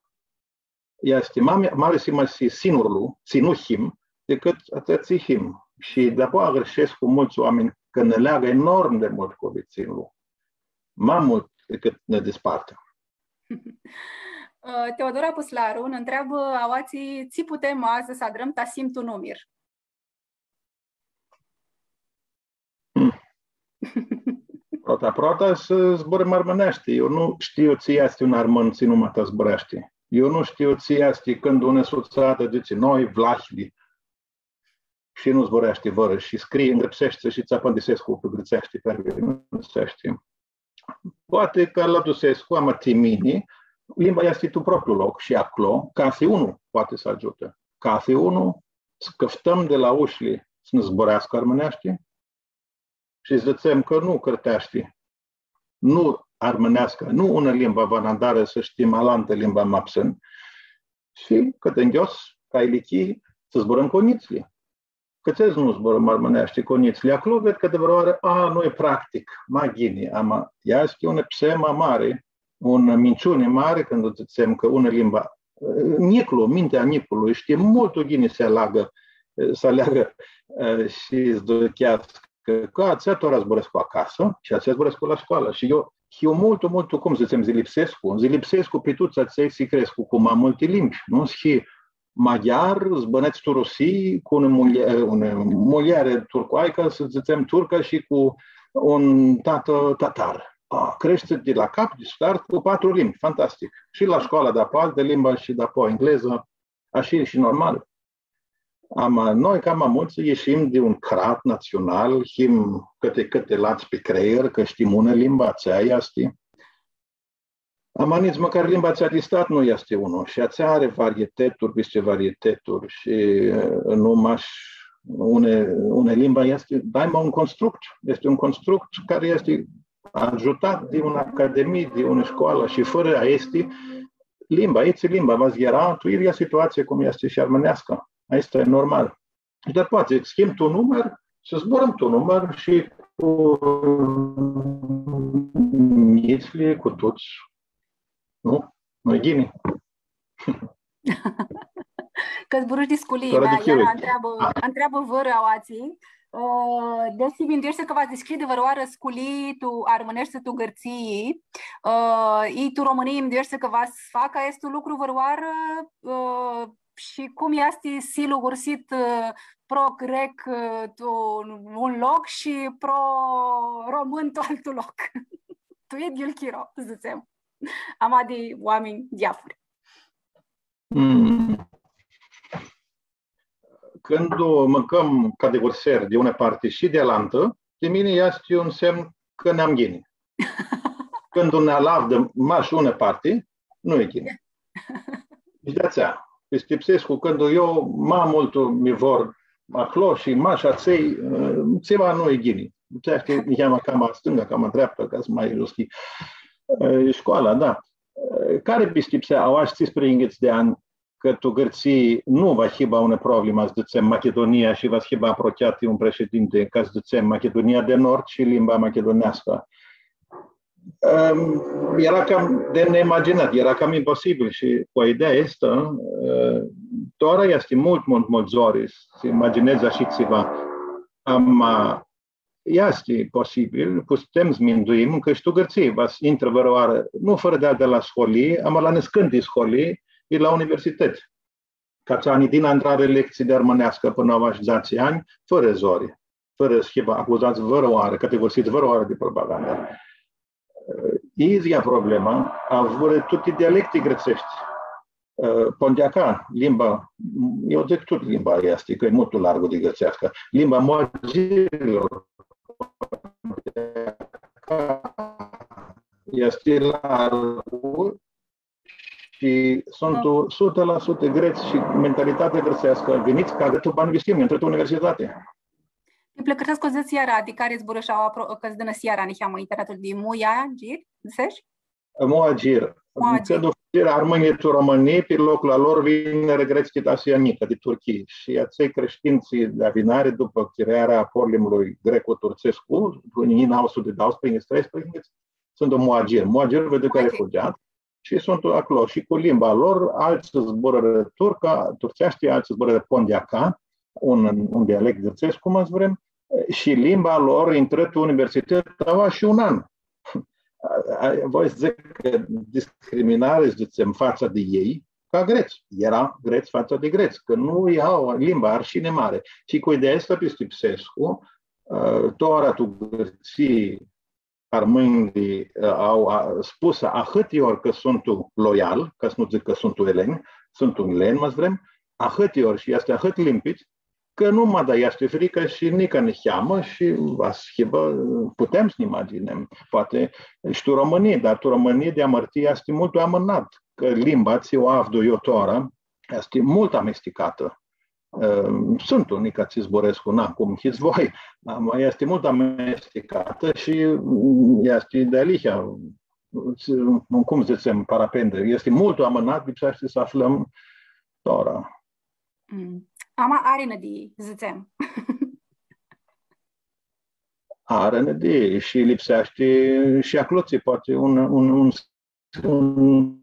easti ma, mari simasii sinurlu, tsi nu him, dicãt atsea tsi him. Shi dapoaia agãrshescu multsã oaminj cã nã leagã enorm di multu cu vitsinlu. Ma multu dicãt nã dispartã. Teodora Puslaru nã ntreabã, aoatsi, tsi putem adzã s-adrãm ta s-him tu numir? Hmm. Prota, prota s-zburãm armãneashti. Eu nu shtiu tsi easti un armãn tsi nu ma ta zburashti. Eu nu shtiu tsi easti cãndu unã sutsatã dzãtsi, noi, vlahilji. Shi nu zburashti vãrã shi scrii, ngrãpseashti shi tsã apãndisescu pi gãrtseashti, pi armãneashti. Poati cã lu adusescu, ama ti mini, limba easti tu propriu loc shi aclo, cathi unu poati s-agiutã. Cathi unu, s-cãftãm di la ushli s-nã zburascã armãneashti shi s-dzãtsem cã nu cãrteashti, nu armãneascã, nu unã limbã va nã adarã s-shtim alantã limbã ma psãn. Shi cãtã nghios, ca ilichii, s-zburãm cu njitslji. Cãtse s-nu zburãm armãneashti cu njitslji? Aclo ved cã di vãrãoarã, a, nu e practic, ma ghini, ama easti unã psemã mari, unã minciuni mari cãndu dzãtsem cã unã limbã, njiclu, mintea a njiclui shtii multu ghini s-aleagã, s-aleagã, e, shi s-ducheascã, cã atsea tora zburãscu acasã shi atsea zburãscu la scoalã. Shi eu hiu multu, multu, cum s-dzãtsem, zilipsescu, zilipsescu pi tuts atselj tsi crescu cu ma multi limbi, nu? S-hii maghiar, s-bãnedz tu Rusii, cu unã mulje-, unã muljeri turcoaicã, s-dzãtsem turcã, shi cu un tatã tatar. A, creshti di la cap, di start, cu patru limbi, fantastic. Shi la scoala di apoa altã limbã shi di apoa englezã, ashi e shi normal. Ama noi, cama multsã, ishim di un crat natsional, him cãti, cãti lats pi creier, cã shtim unã limbã, atsea easti. Ama nitsi mãcar limba atsea di stat nu easti unã. Shi atsea ari varieteturi pisti varieteturi shi, e, nu mash unã, unã limbã easti, daima un construct. Easti un construct cari easti agiutat di unã academii, di unã scoalã shi fãrã aesti, limba, itsi limba va s-eara tu idyea situatsii cum easti shi armãneascã. Aestã e normal. Shi dapoaia dzãc, s-him tu numir shi zburãm tu numir shi cu njitslji, cu tuts. Nu? Nu-i ghini? Cã zburãsh di sculii, mea, Iara ntreabã, ntreabã vãrã aoatsi, ã, desi mindueshti cã va s-dishcljidã vãrãoarã sculii tu armãneshti, tu Gãrtsii, ã, i tu Romãnii mindueshti cã va s-facã aestu lucru vãrãoarã, ã, shi cum easti s-hii lugursit, ã, pro-grec, ã, tu un loc shi pro-român tu altu loc. Tu idyiul chiro, s-dzãtsem. Ama di oaminj diafuri. Mm. Cãndu mãcãm ca di vãrseri di unã parti shi di alantã, ti mini easti un semn cã nã-am ghini. Cãndu nã alavdã mash unã parti, nu e ghini. Shi di atsea, pistipsescu, cãndu eu ma multu mi vor aclo shi mash atselj, tsiva nu e ghini. Tsi shtiu, niheamã cama stãnga, cama dreapta, ca s-ma iluschi. E, scoala, da. E, cari pistipsea, aoa shi tsisprãyinghits di anj, cã tu Gãrtsii nu va hibã unã problemã, s-dzãtsem, Machidunia shi va s-hibã aprochiat un preshedinti, ca s-dzãtsem, Machidunia di Nord shi limba machiduneascã. Ehm, eara cam di neimaginat, eara cam imposibil shi cu ideea aestã, eh, tora easti multu, multu, multu zori s-imaginedz ashi tsiva. Ama, easti posibil, putem s-minduim cã shi tu Gãrtsii va s-intrã vãrãoarã, nu fãrã di, di la scolii, ama la niscãnti scolii, i la universitãts. Ca tsi ani di intrarã lectsii di armãneascã pãnã la dzatsi anj, fãrã zori, fãrã s-hibã acuzats vãrãoarã, cãtivãrsits vãrãoarã di propagandã. Idyea problemã avurã tuti dialecti grãtseshti. Ã, pondeaca, limba, eu dzãc tut limba easti, cã e multu largu di gãrtseascã. Limba muagirilor, easti largu shi suntu sutã la sutã grets shi mentalitatea grãtseascã, vinits ca grets, va nã vishtim, intrãts tu universitati. Ti pãlãcãrsescu s-dzãts iara, di cari zburãsh aua, cã s-dãnã iara niheamã internatul di Muia Gir, dzãsesh? Muagir. Muagir. Cãndu fudzirã armãnjlji tu Romãnii, pi loclu a lor vinirã gretslji di Asia Njicã, di Turchii. Shi atselj crishtinj di avinari, dupã chirearea a porlimlui greco-turtsescu, tu njilji nauã suti dauãsprãyinghits, treisprãyinghits, suntu muagir. Muagir, vedi cari fudzea. Shi suntu aclo shi cu limba lor, altsã zburãrã turca, turtseashti, altsã zburãrã pondiaca, un, un dialect grãtsescu, cum s-vrem, shi limba lor intrã tu universitati, aua shi un an. A, a, voi s-dzãc cã discriminari, dzãtsem, fatsã di elj, ca grets. Eara grets fatsã di grets, cã nu lja limba, arshini mari. Shi cu ideea aestã pistipsescu, ã, tora tu Gãrtsii, armãnjlji, ã, au, a, spusã ahãti ori cã suntu loiali, ca s-nu dzãc cã suntu eleni, suntu eleni, ma s-vrem, ahãti ori shi easti ahãt limpidz, cã nu ma da easti fricã shi nica niheamã shi va s-hibã, putem s-nã imaginãm. Poati shi tu Romãnii, dar tu Romãnii di amãrtii easti multu amãnat, cã limba tsi u avdu eu tora easti multu amesticatã. Ã, suntu nica tsi zburãscu, na, cum hits voi, ama easti multu amesticatã shi, mm, easti dealihea, cum dzãtsem, parapendã, easti multu amãnat, lipseashti s-aflãm tora. Mm. Ama ari nãdii, dzãtsem. Ari nãdii shi lipseashti shi aclotsi, poati un, un, un, un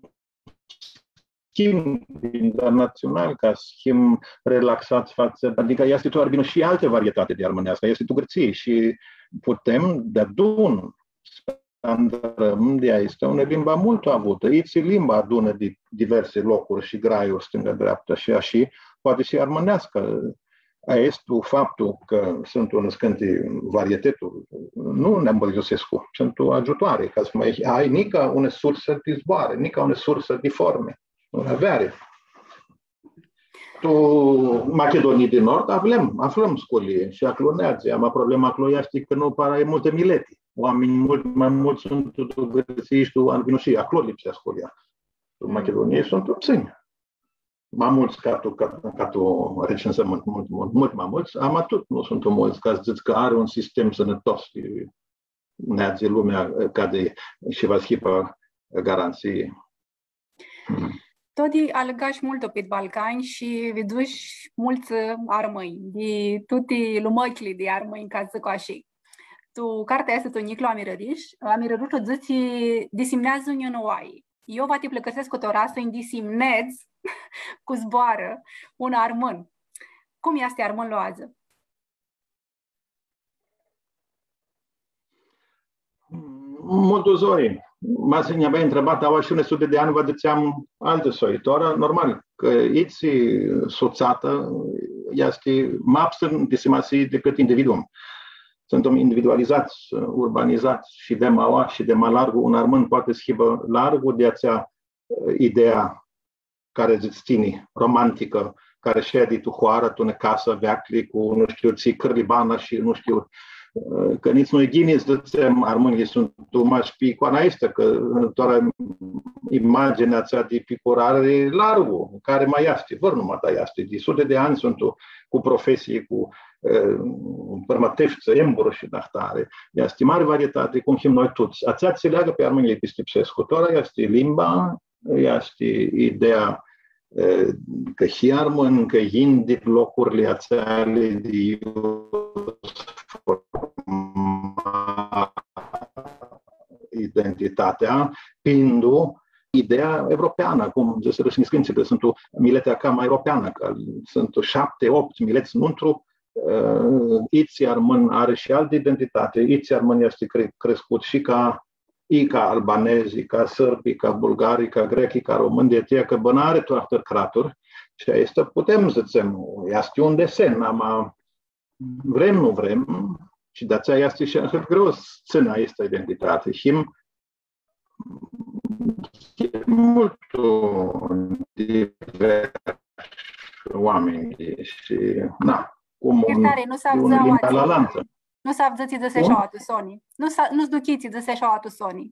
schimb internatsional, ca s-him relaxats fatsã, adicã easti tu Arbinushii alti varietati di armãneascã, easti tu Gãrtsii shi putem deadun s-andrãm di aestã unã limbã multu avutã. Itsi limba adunã di diversi locuri shi graiuri, stãngã-dreapta shi ashi, poati shi armãneascã. Aestu faptu cã suntu nãscãnti varietati, nu nã ãmbãldzusescu, suntu agiutoari, ca s-ma ai nica unã sursã di zboarã, nica unã sursã di formi, unã aveari. Tu Machidunii di Nord avem, aflãm sculii shi aclo neadzi, ama problema aclo easti cã nu para e multã mileti. Oaminj multu ma multsã suntu tu Gãrtsii shi tu Arbinushii, aclo lipsea sculia. Tu Machidunii suntu ptsãnj. Ma multsã ca tu, ca, ca tu recensãmãntu, multu, multu, multu ma multsã, ama tut nu suntu multsã, ca s-dzãts cã ari un sistem sãnãtos, neadzi lumea, ca di, shi va s-hibã garantsii. Toti alãgash multu pit Balcani shi vidzush multsã armãnj, di tuti lumãchili di armãnj, ca s-dzãc ashi. Tu cartea aestã, tu Njiclu Amirãrish, Amirãrushu dzãtsi, disimneadzã-nj unã oai. Eu va ti pãlãcãrsescu tora s-u disimnedz cu zboarã un armãn. Cum easti armãnlu adzã? Multu zori. Ma s-nj-aveai ntribãtã aoa shi unã sutã di anj, va dzãtseam altã soi. Tora, normal, cã itsi sutsatã easti ma ptsãn di simasii dicãt individuum. Suntu individualizats, urbanizats, shidem aoa, shidem alargu, un armãn poati s-hibã largu di atsea, ã, ideea cari dzãts tini, romanticã, cari shedi tu hoarã, tu unã casã veaclji, cu, nu shtiu, tsi, cãrlibana shi, nu shtiu, ã, cã nitsi nu-i ghini s-dzãtsem, armãnjlji suntu mash pi icoana aestã, cã, ã, tora imaginea atsea di picurari largu, cari ma easti, vãr nu ma da easti, di suti di anj suntu cu profesii, cu, ã, pãrmãteftsã, emburã shi ahtari. Easti mari varietati, cum him noi tuts. Atsea tsi leagã pi armãnjlji, pistipsescu, tora easti limba, easti ideea, e, cã hii armãn, cã yin di locurli atseali di iu s-forma identitatea, pindu ideea evropeanã, cum dzãsirã shi niscãntsã, cã suntu miletea cama evropeanã, cã suntu shapti, optu milets nuntru, e, itsi armãn ari shi altã identitati, itsi armãn easti cre-, crescut shi ca i ca albanezi, i ca sãrbi, i ca bulgari, i ca greci, i ca romãnj, di atsea cã bãnarã tu ahtãri craturi, shi aestã putem s-dzãtsem, easti un desen, ama vrem, nu vrem, shi di atsea easti shi ahãt greu s-tsãnã aestã identitati. Him, him multu diversi oaminj shi, na, cum un, iertari, nu s-avdza limba la alantã. Nu s-avdzã tsi dzãsesh aoa tu soni. Nu s-, nu s-duchii tsi dzãsesh aoa tu soni.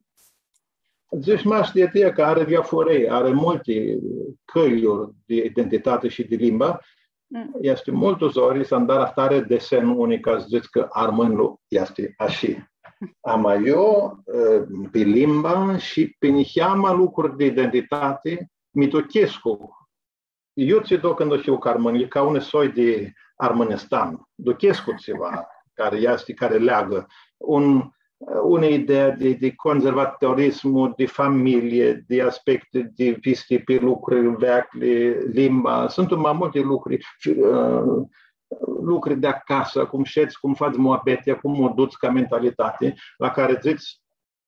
Dzãsh mash di atsea cã ari diafurii, ari multi cãljuri di identitati shi di limba. Mm. Easti multu zori s-andar ahtari desen unii ca s-dzãts cã armãnlu easti ashi. Ama eu, ã, pi limba shi pi niheamã lucruri di identitati, mi duchescu. Eu tsi duc cãndu hiu cu armãnjlji, ca un soi di Armãnistan. Duchescu tsiva cari easti, cari leagã. Un, unã idee di, di conservatorismu, di familie, di aspecti di pisti pi lucri veaclji, limba. Suntu ma multi lucri, fi-, ã, lucri di acasã, cum shedz, cum fats muabetea, cum u duts ca mentalitati, la cari dzãts,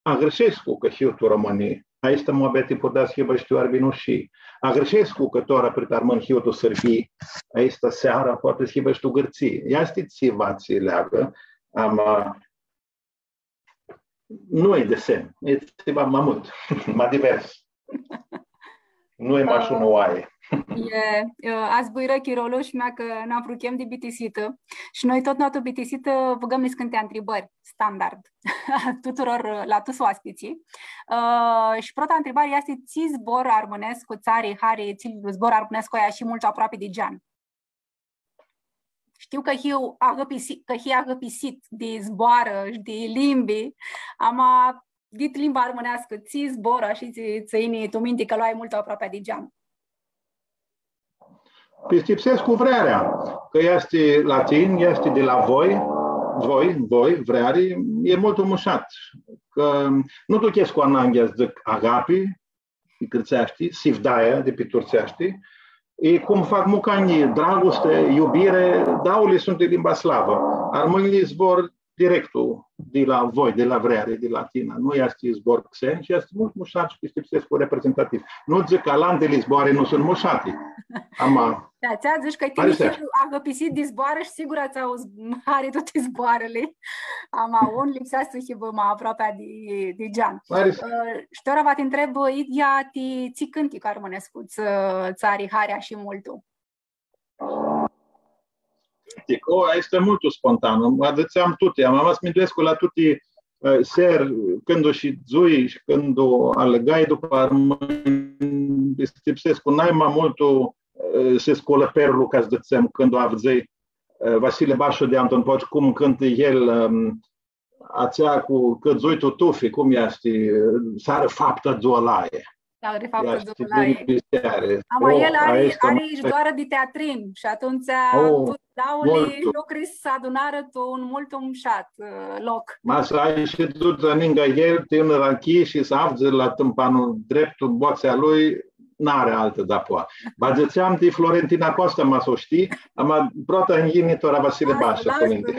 agãrshescu cã hiu tu Romãnii. Aestã muabeti putea s-hibã shi tu Arbinushii. Agãrshescu cã tora prit armãnj hiu tu Sãrbii. Aestã searã poati s-hibã shi tu Gãrtsii. Easti tsiva tsi leagã, ama nu e desen. E tsiva ma multu, ma divers. Nu e mash unã oai. E, e, azbuirã chirolu shi mea cã nã apruchem di bitisitã. Shi noi totna tu bitisitã bãgãm niscãnti ntribãri standard a tuturor, la tuts oaspitslji. Ã, shi prota ntribari easti, tsi zbor armãnescu tsã ari hari, tsi zbor armãnescu ai ashi multu aproapi di gean? Shtiu cã hii agãpisi-, cã hii agãpisit di zboarã shi di limbi, ama dit limba armãneascã, tsi zbor ashi tsi, tsi tsã yini tu minti cã lu ai multu aproapi di gean? Pistipsescu vrearea, cã easti latin, easti di la voi, voi, voi, vreari, e multu mushat. Cã nu duchescu ananghea s-dzãc agapi, pi gãrtseashti, sivdaia di pi turtseashti, e cum fac mucanjlji, dragoste, iubire, dauli suntu di limba slavã. Armãnjlji zbor directu di la voi, di la vreari, di latina. Nu easti zbor xen shi easti multu mushat shi pistipsescu reprezentativ. Nu dzãc cã alantili zboarã nu suntu mushati. Ama Da, tsi dzãsh cã tini hii agãpisit di zboarã shi sigura tsã ari tuti zboarãli. Ama un lipseashti s-hibã ma aproapi di, di gean. Ã, shi tora va ti ntreb, Idia, ti tsi cãntic armãnescu tsã, tsã ari hari ashi multu? Cãntic, o, easti multu spontan. Adzãtseam tuti, ama ma s-minduescu la tuti, ã, seri, cãndu shidzui shi cãndu alãgai dupã armãnj, pistipsescu nai ma multu, ã, s-sculã perlu, ca s-dzãtsem, cãndu avdzãi, ã, Vasile Bashu di Anton Poci, cum cãntã el, ãm, atsea cu cãdzui tu tufi, cum easti, ã, s-ari faptã dzua laie. S-ari faptã dzua laie. Ama el ari, ari shi doarã di teatrin shi atumtsea dauli lucri s-adunarã tu un multu mushat, ã, loc. Ma s-ai shidzutã ningã el, ti unã rachii shi s-avdzã la tãmpanlu dreptu boatsea lui, n-ari altã dapoa. Va dzãtseam ti Florentina Costa, ma s-u shtii, ama prota nj-yini tora Vasile Bashu tu minti.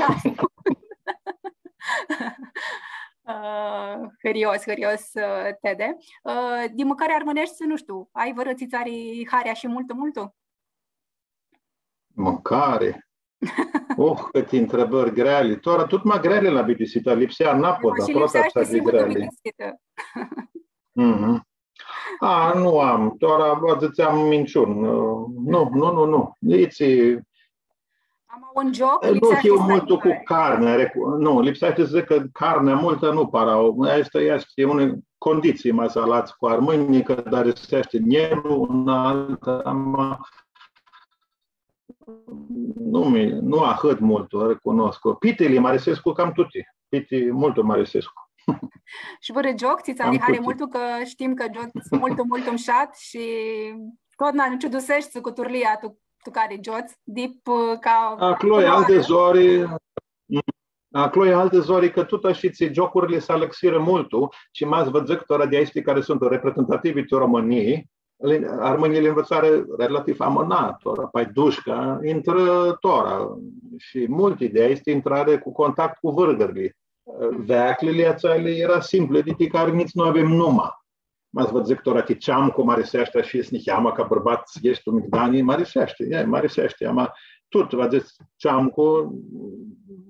Ã, hãrios, hãrios, ã, Tede. Ã, di mãcãri armãneshti, nu shtiu, ai vãrã tsi tsã ari hari ashi multu, multu? Mãcari. Oh, cãti ntribãri greali. Tora tut ma greali la bitisitã, lipsea napoda, prota s-ari greali. Mhm. A, nu am, tora va dzãtseam minciuni. Nu, nu, nu, nu. Itsi. Ama un gioc, e, nu hiu multu cu carnea, nu, lipseashti s-dzãc cã carnea multã nu para, aestã easti unã conditsii ma s-alats cu armãnjlji, cã ariseashti njelu, unã altã, ama nu mi, nu ahãt multu, u recunoscu. Pitili mi-arisescu cam tuti. Piti multu mi-arisescu. Shi vãrã gioc, tsi tsã ari hari multu, cã shtim cã giots multu, multu mushat shi totna nã ciuduseshti cu turlia tu, tu cari giots, dip, ca... Aclo e altã zori, aclo e altã zori, cã tut ashi tsi giocurli s-alãxirã multu, shi ma s-vã dzãc tora di aesti cari suntu reprezentativi tu Romãnii, li-, armãnjlji li nvitsarã relativ amãnat, tora, pai dush, cã intrã tora. Shi multi di aesti intrarã cu contact cu vãrgãrli. Veaclili atseali eara simpli, di ti cari nitsi nu avem numa. Ma s-vã dzãc tora ti Ceamcu, mi-ariseashti shi s-niheamã ca bãrbat s-eshti tu migdani, mi-ariseashti, e, mi-ariseashti, ama tut, va dzãc, Ceamcu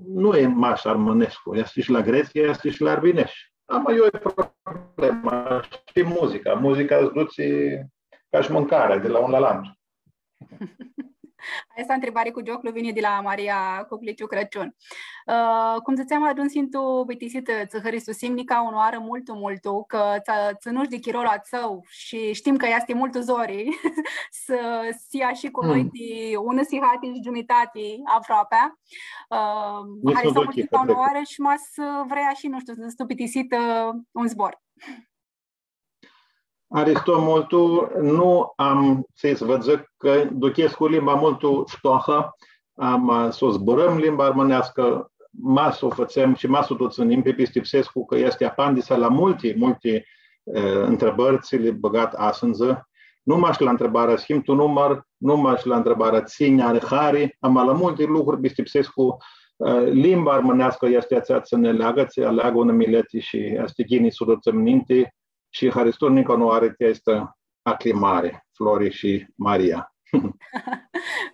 nu e mash armãnescu, easti shi la grets, easti shi la arbinesh. Ama eu e problema, shi muzica. Muzica s-dutsi ca shi mãncarea, di la un la alantu. Aestã ntribari cu gioclu vini di la Maria Cucliciu Crãciun. Ã, cum dzãtseam, agiumsim tu bitisitã, tsã hãristusim nica unãoarã multu, multu, cã tsã, tsã tsãnush di chirolu a tãu shi shtim cã easti multu zori s-, s-hii ashi cu noi ti unã sihati shi giumitati aproapea. Ã, haristo multu nica unãoarã shi ma s-vrei ashi, nu shtiu, s-dzãts tu bitisitã, ã, un zbor. Haristo multu, nu am tsi s-vã dzãc, cã duchescu limba multu ftoahã, am, ã, s-u zburãm limba armãneascã, ma s-u fãtsem shi ma s-u tut tsãnim, pistipsescu cã easti apandisea la multi, multi, ã, ntribãri tsi li bãgat asãndzã. Nu mash la ntribarea s-him tu numãr, nu mash la ntribarea tsi nj-ari hari, ama la multi lucruri pistipsescu, ã, limba armãneascã easti atsea tsi nã leagã, tsi aleagã unã mileti shi easti ghini s-u dutsem ninti, shi haristo nica unãoarã ti aestã aclimari, Flori shi Maria.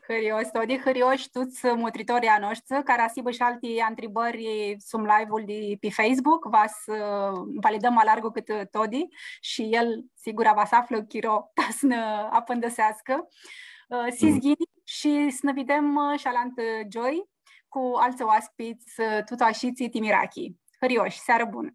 Hãrioshi, Todi, hãrioshi tuts mutritorlji a noshtri, cara s-hibã shi alti ntribãri sum live-ul di pi Facebook, va s-, va li dãm ma largu cãtã Todi shi el, sigura, va s-aflã chiro ta s-nã apãndãseascã. Ã, s-hits ghini shi s-nã videm, ã, shi alantã gioi cu altsã oaspits, ã, tut ashitsi ti mirachi. Hãrioshi, searã bunã!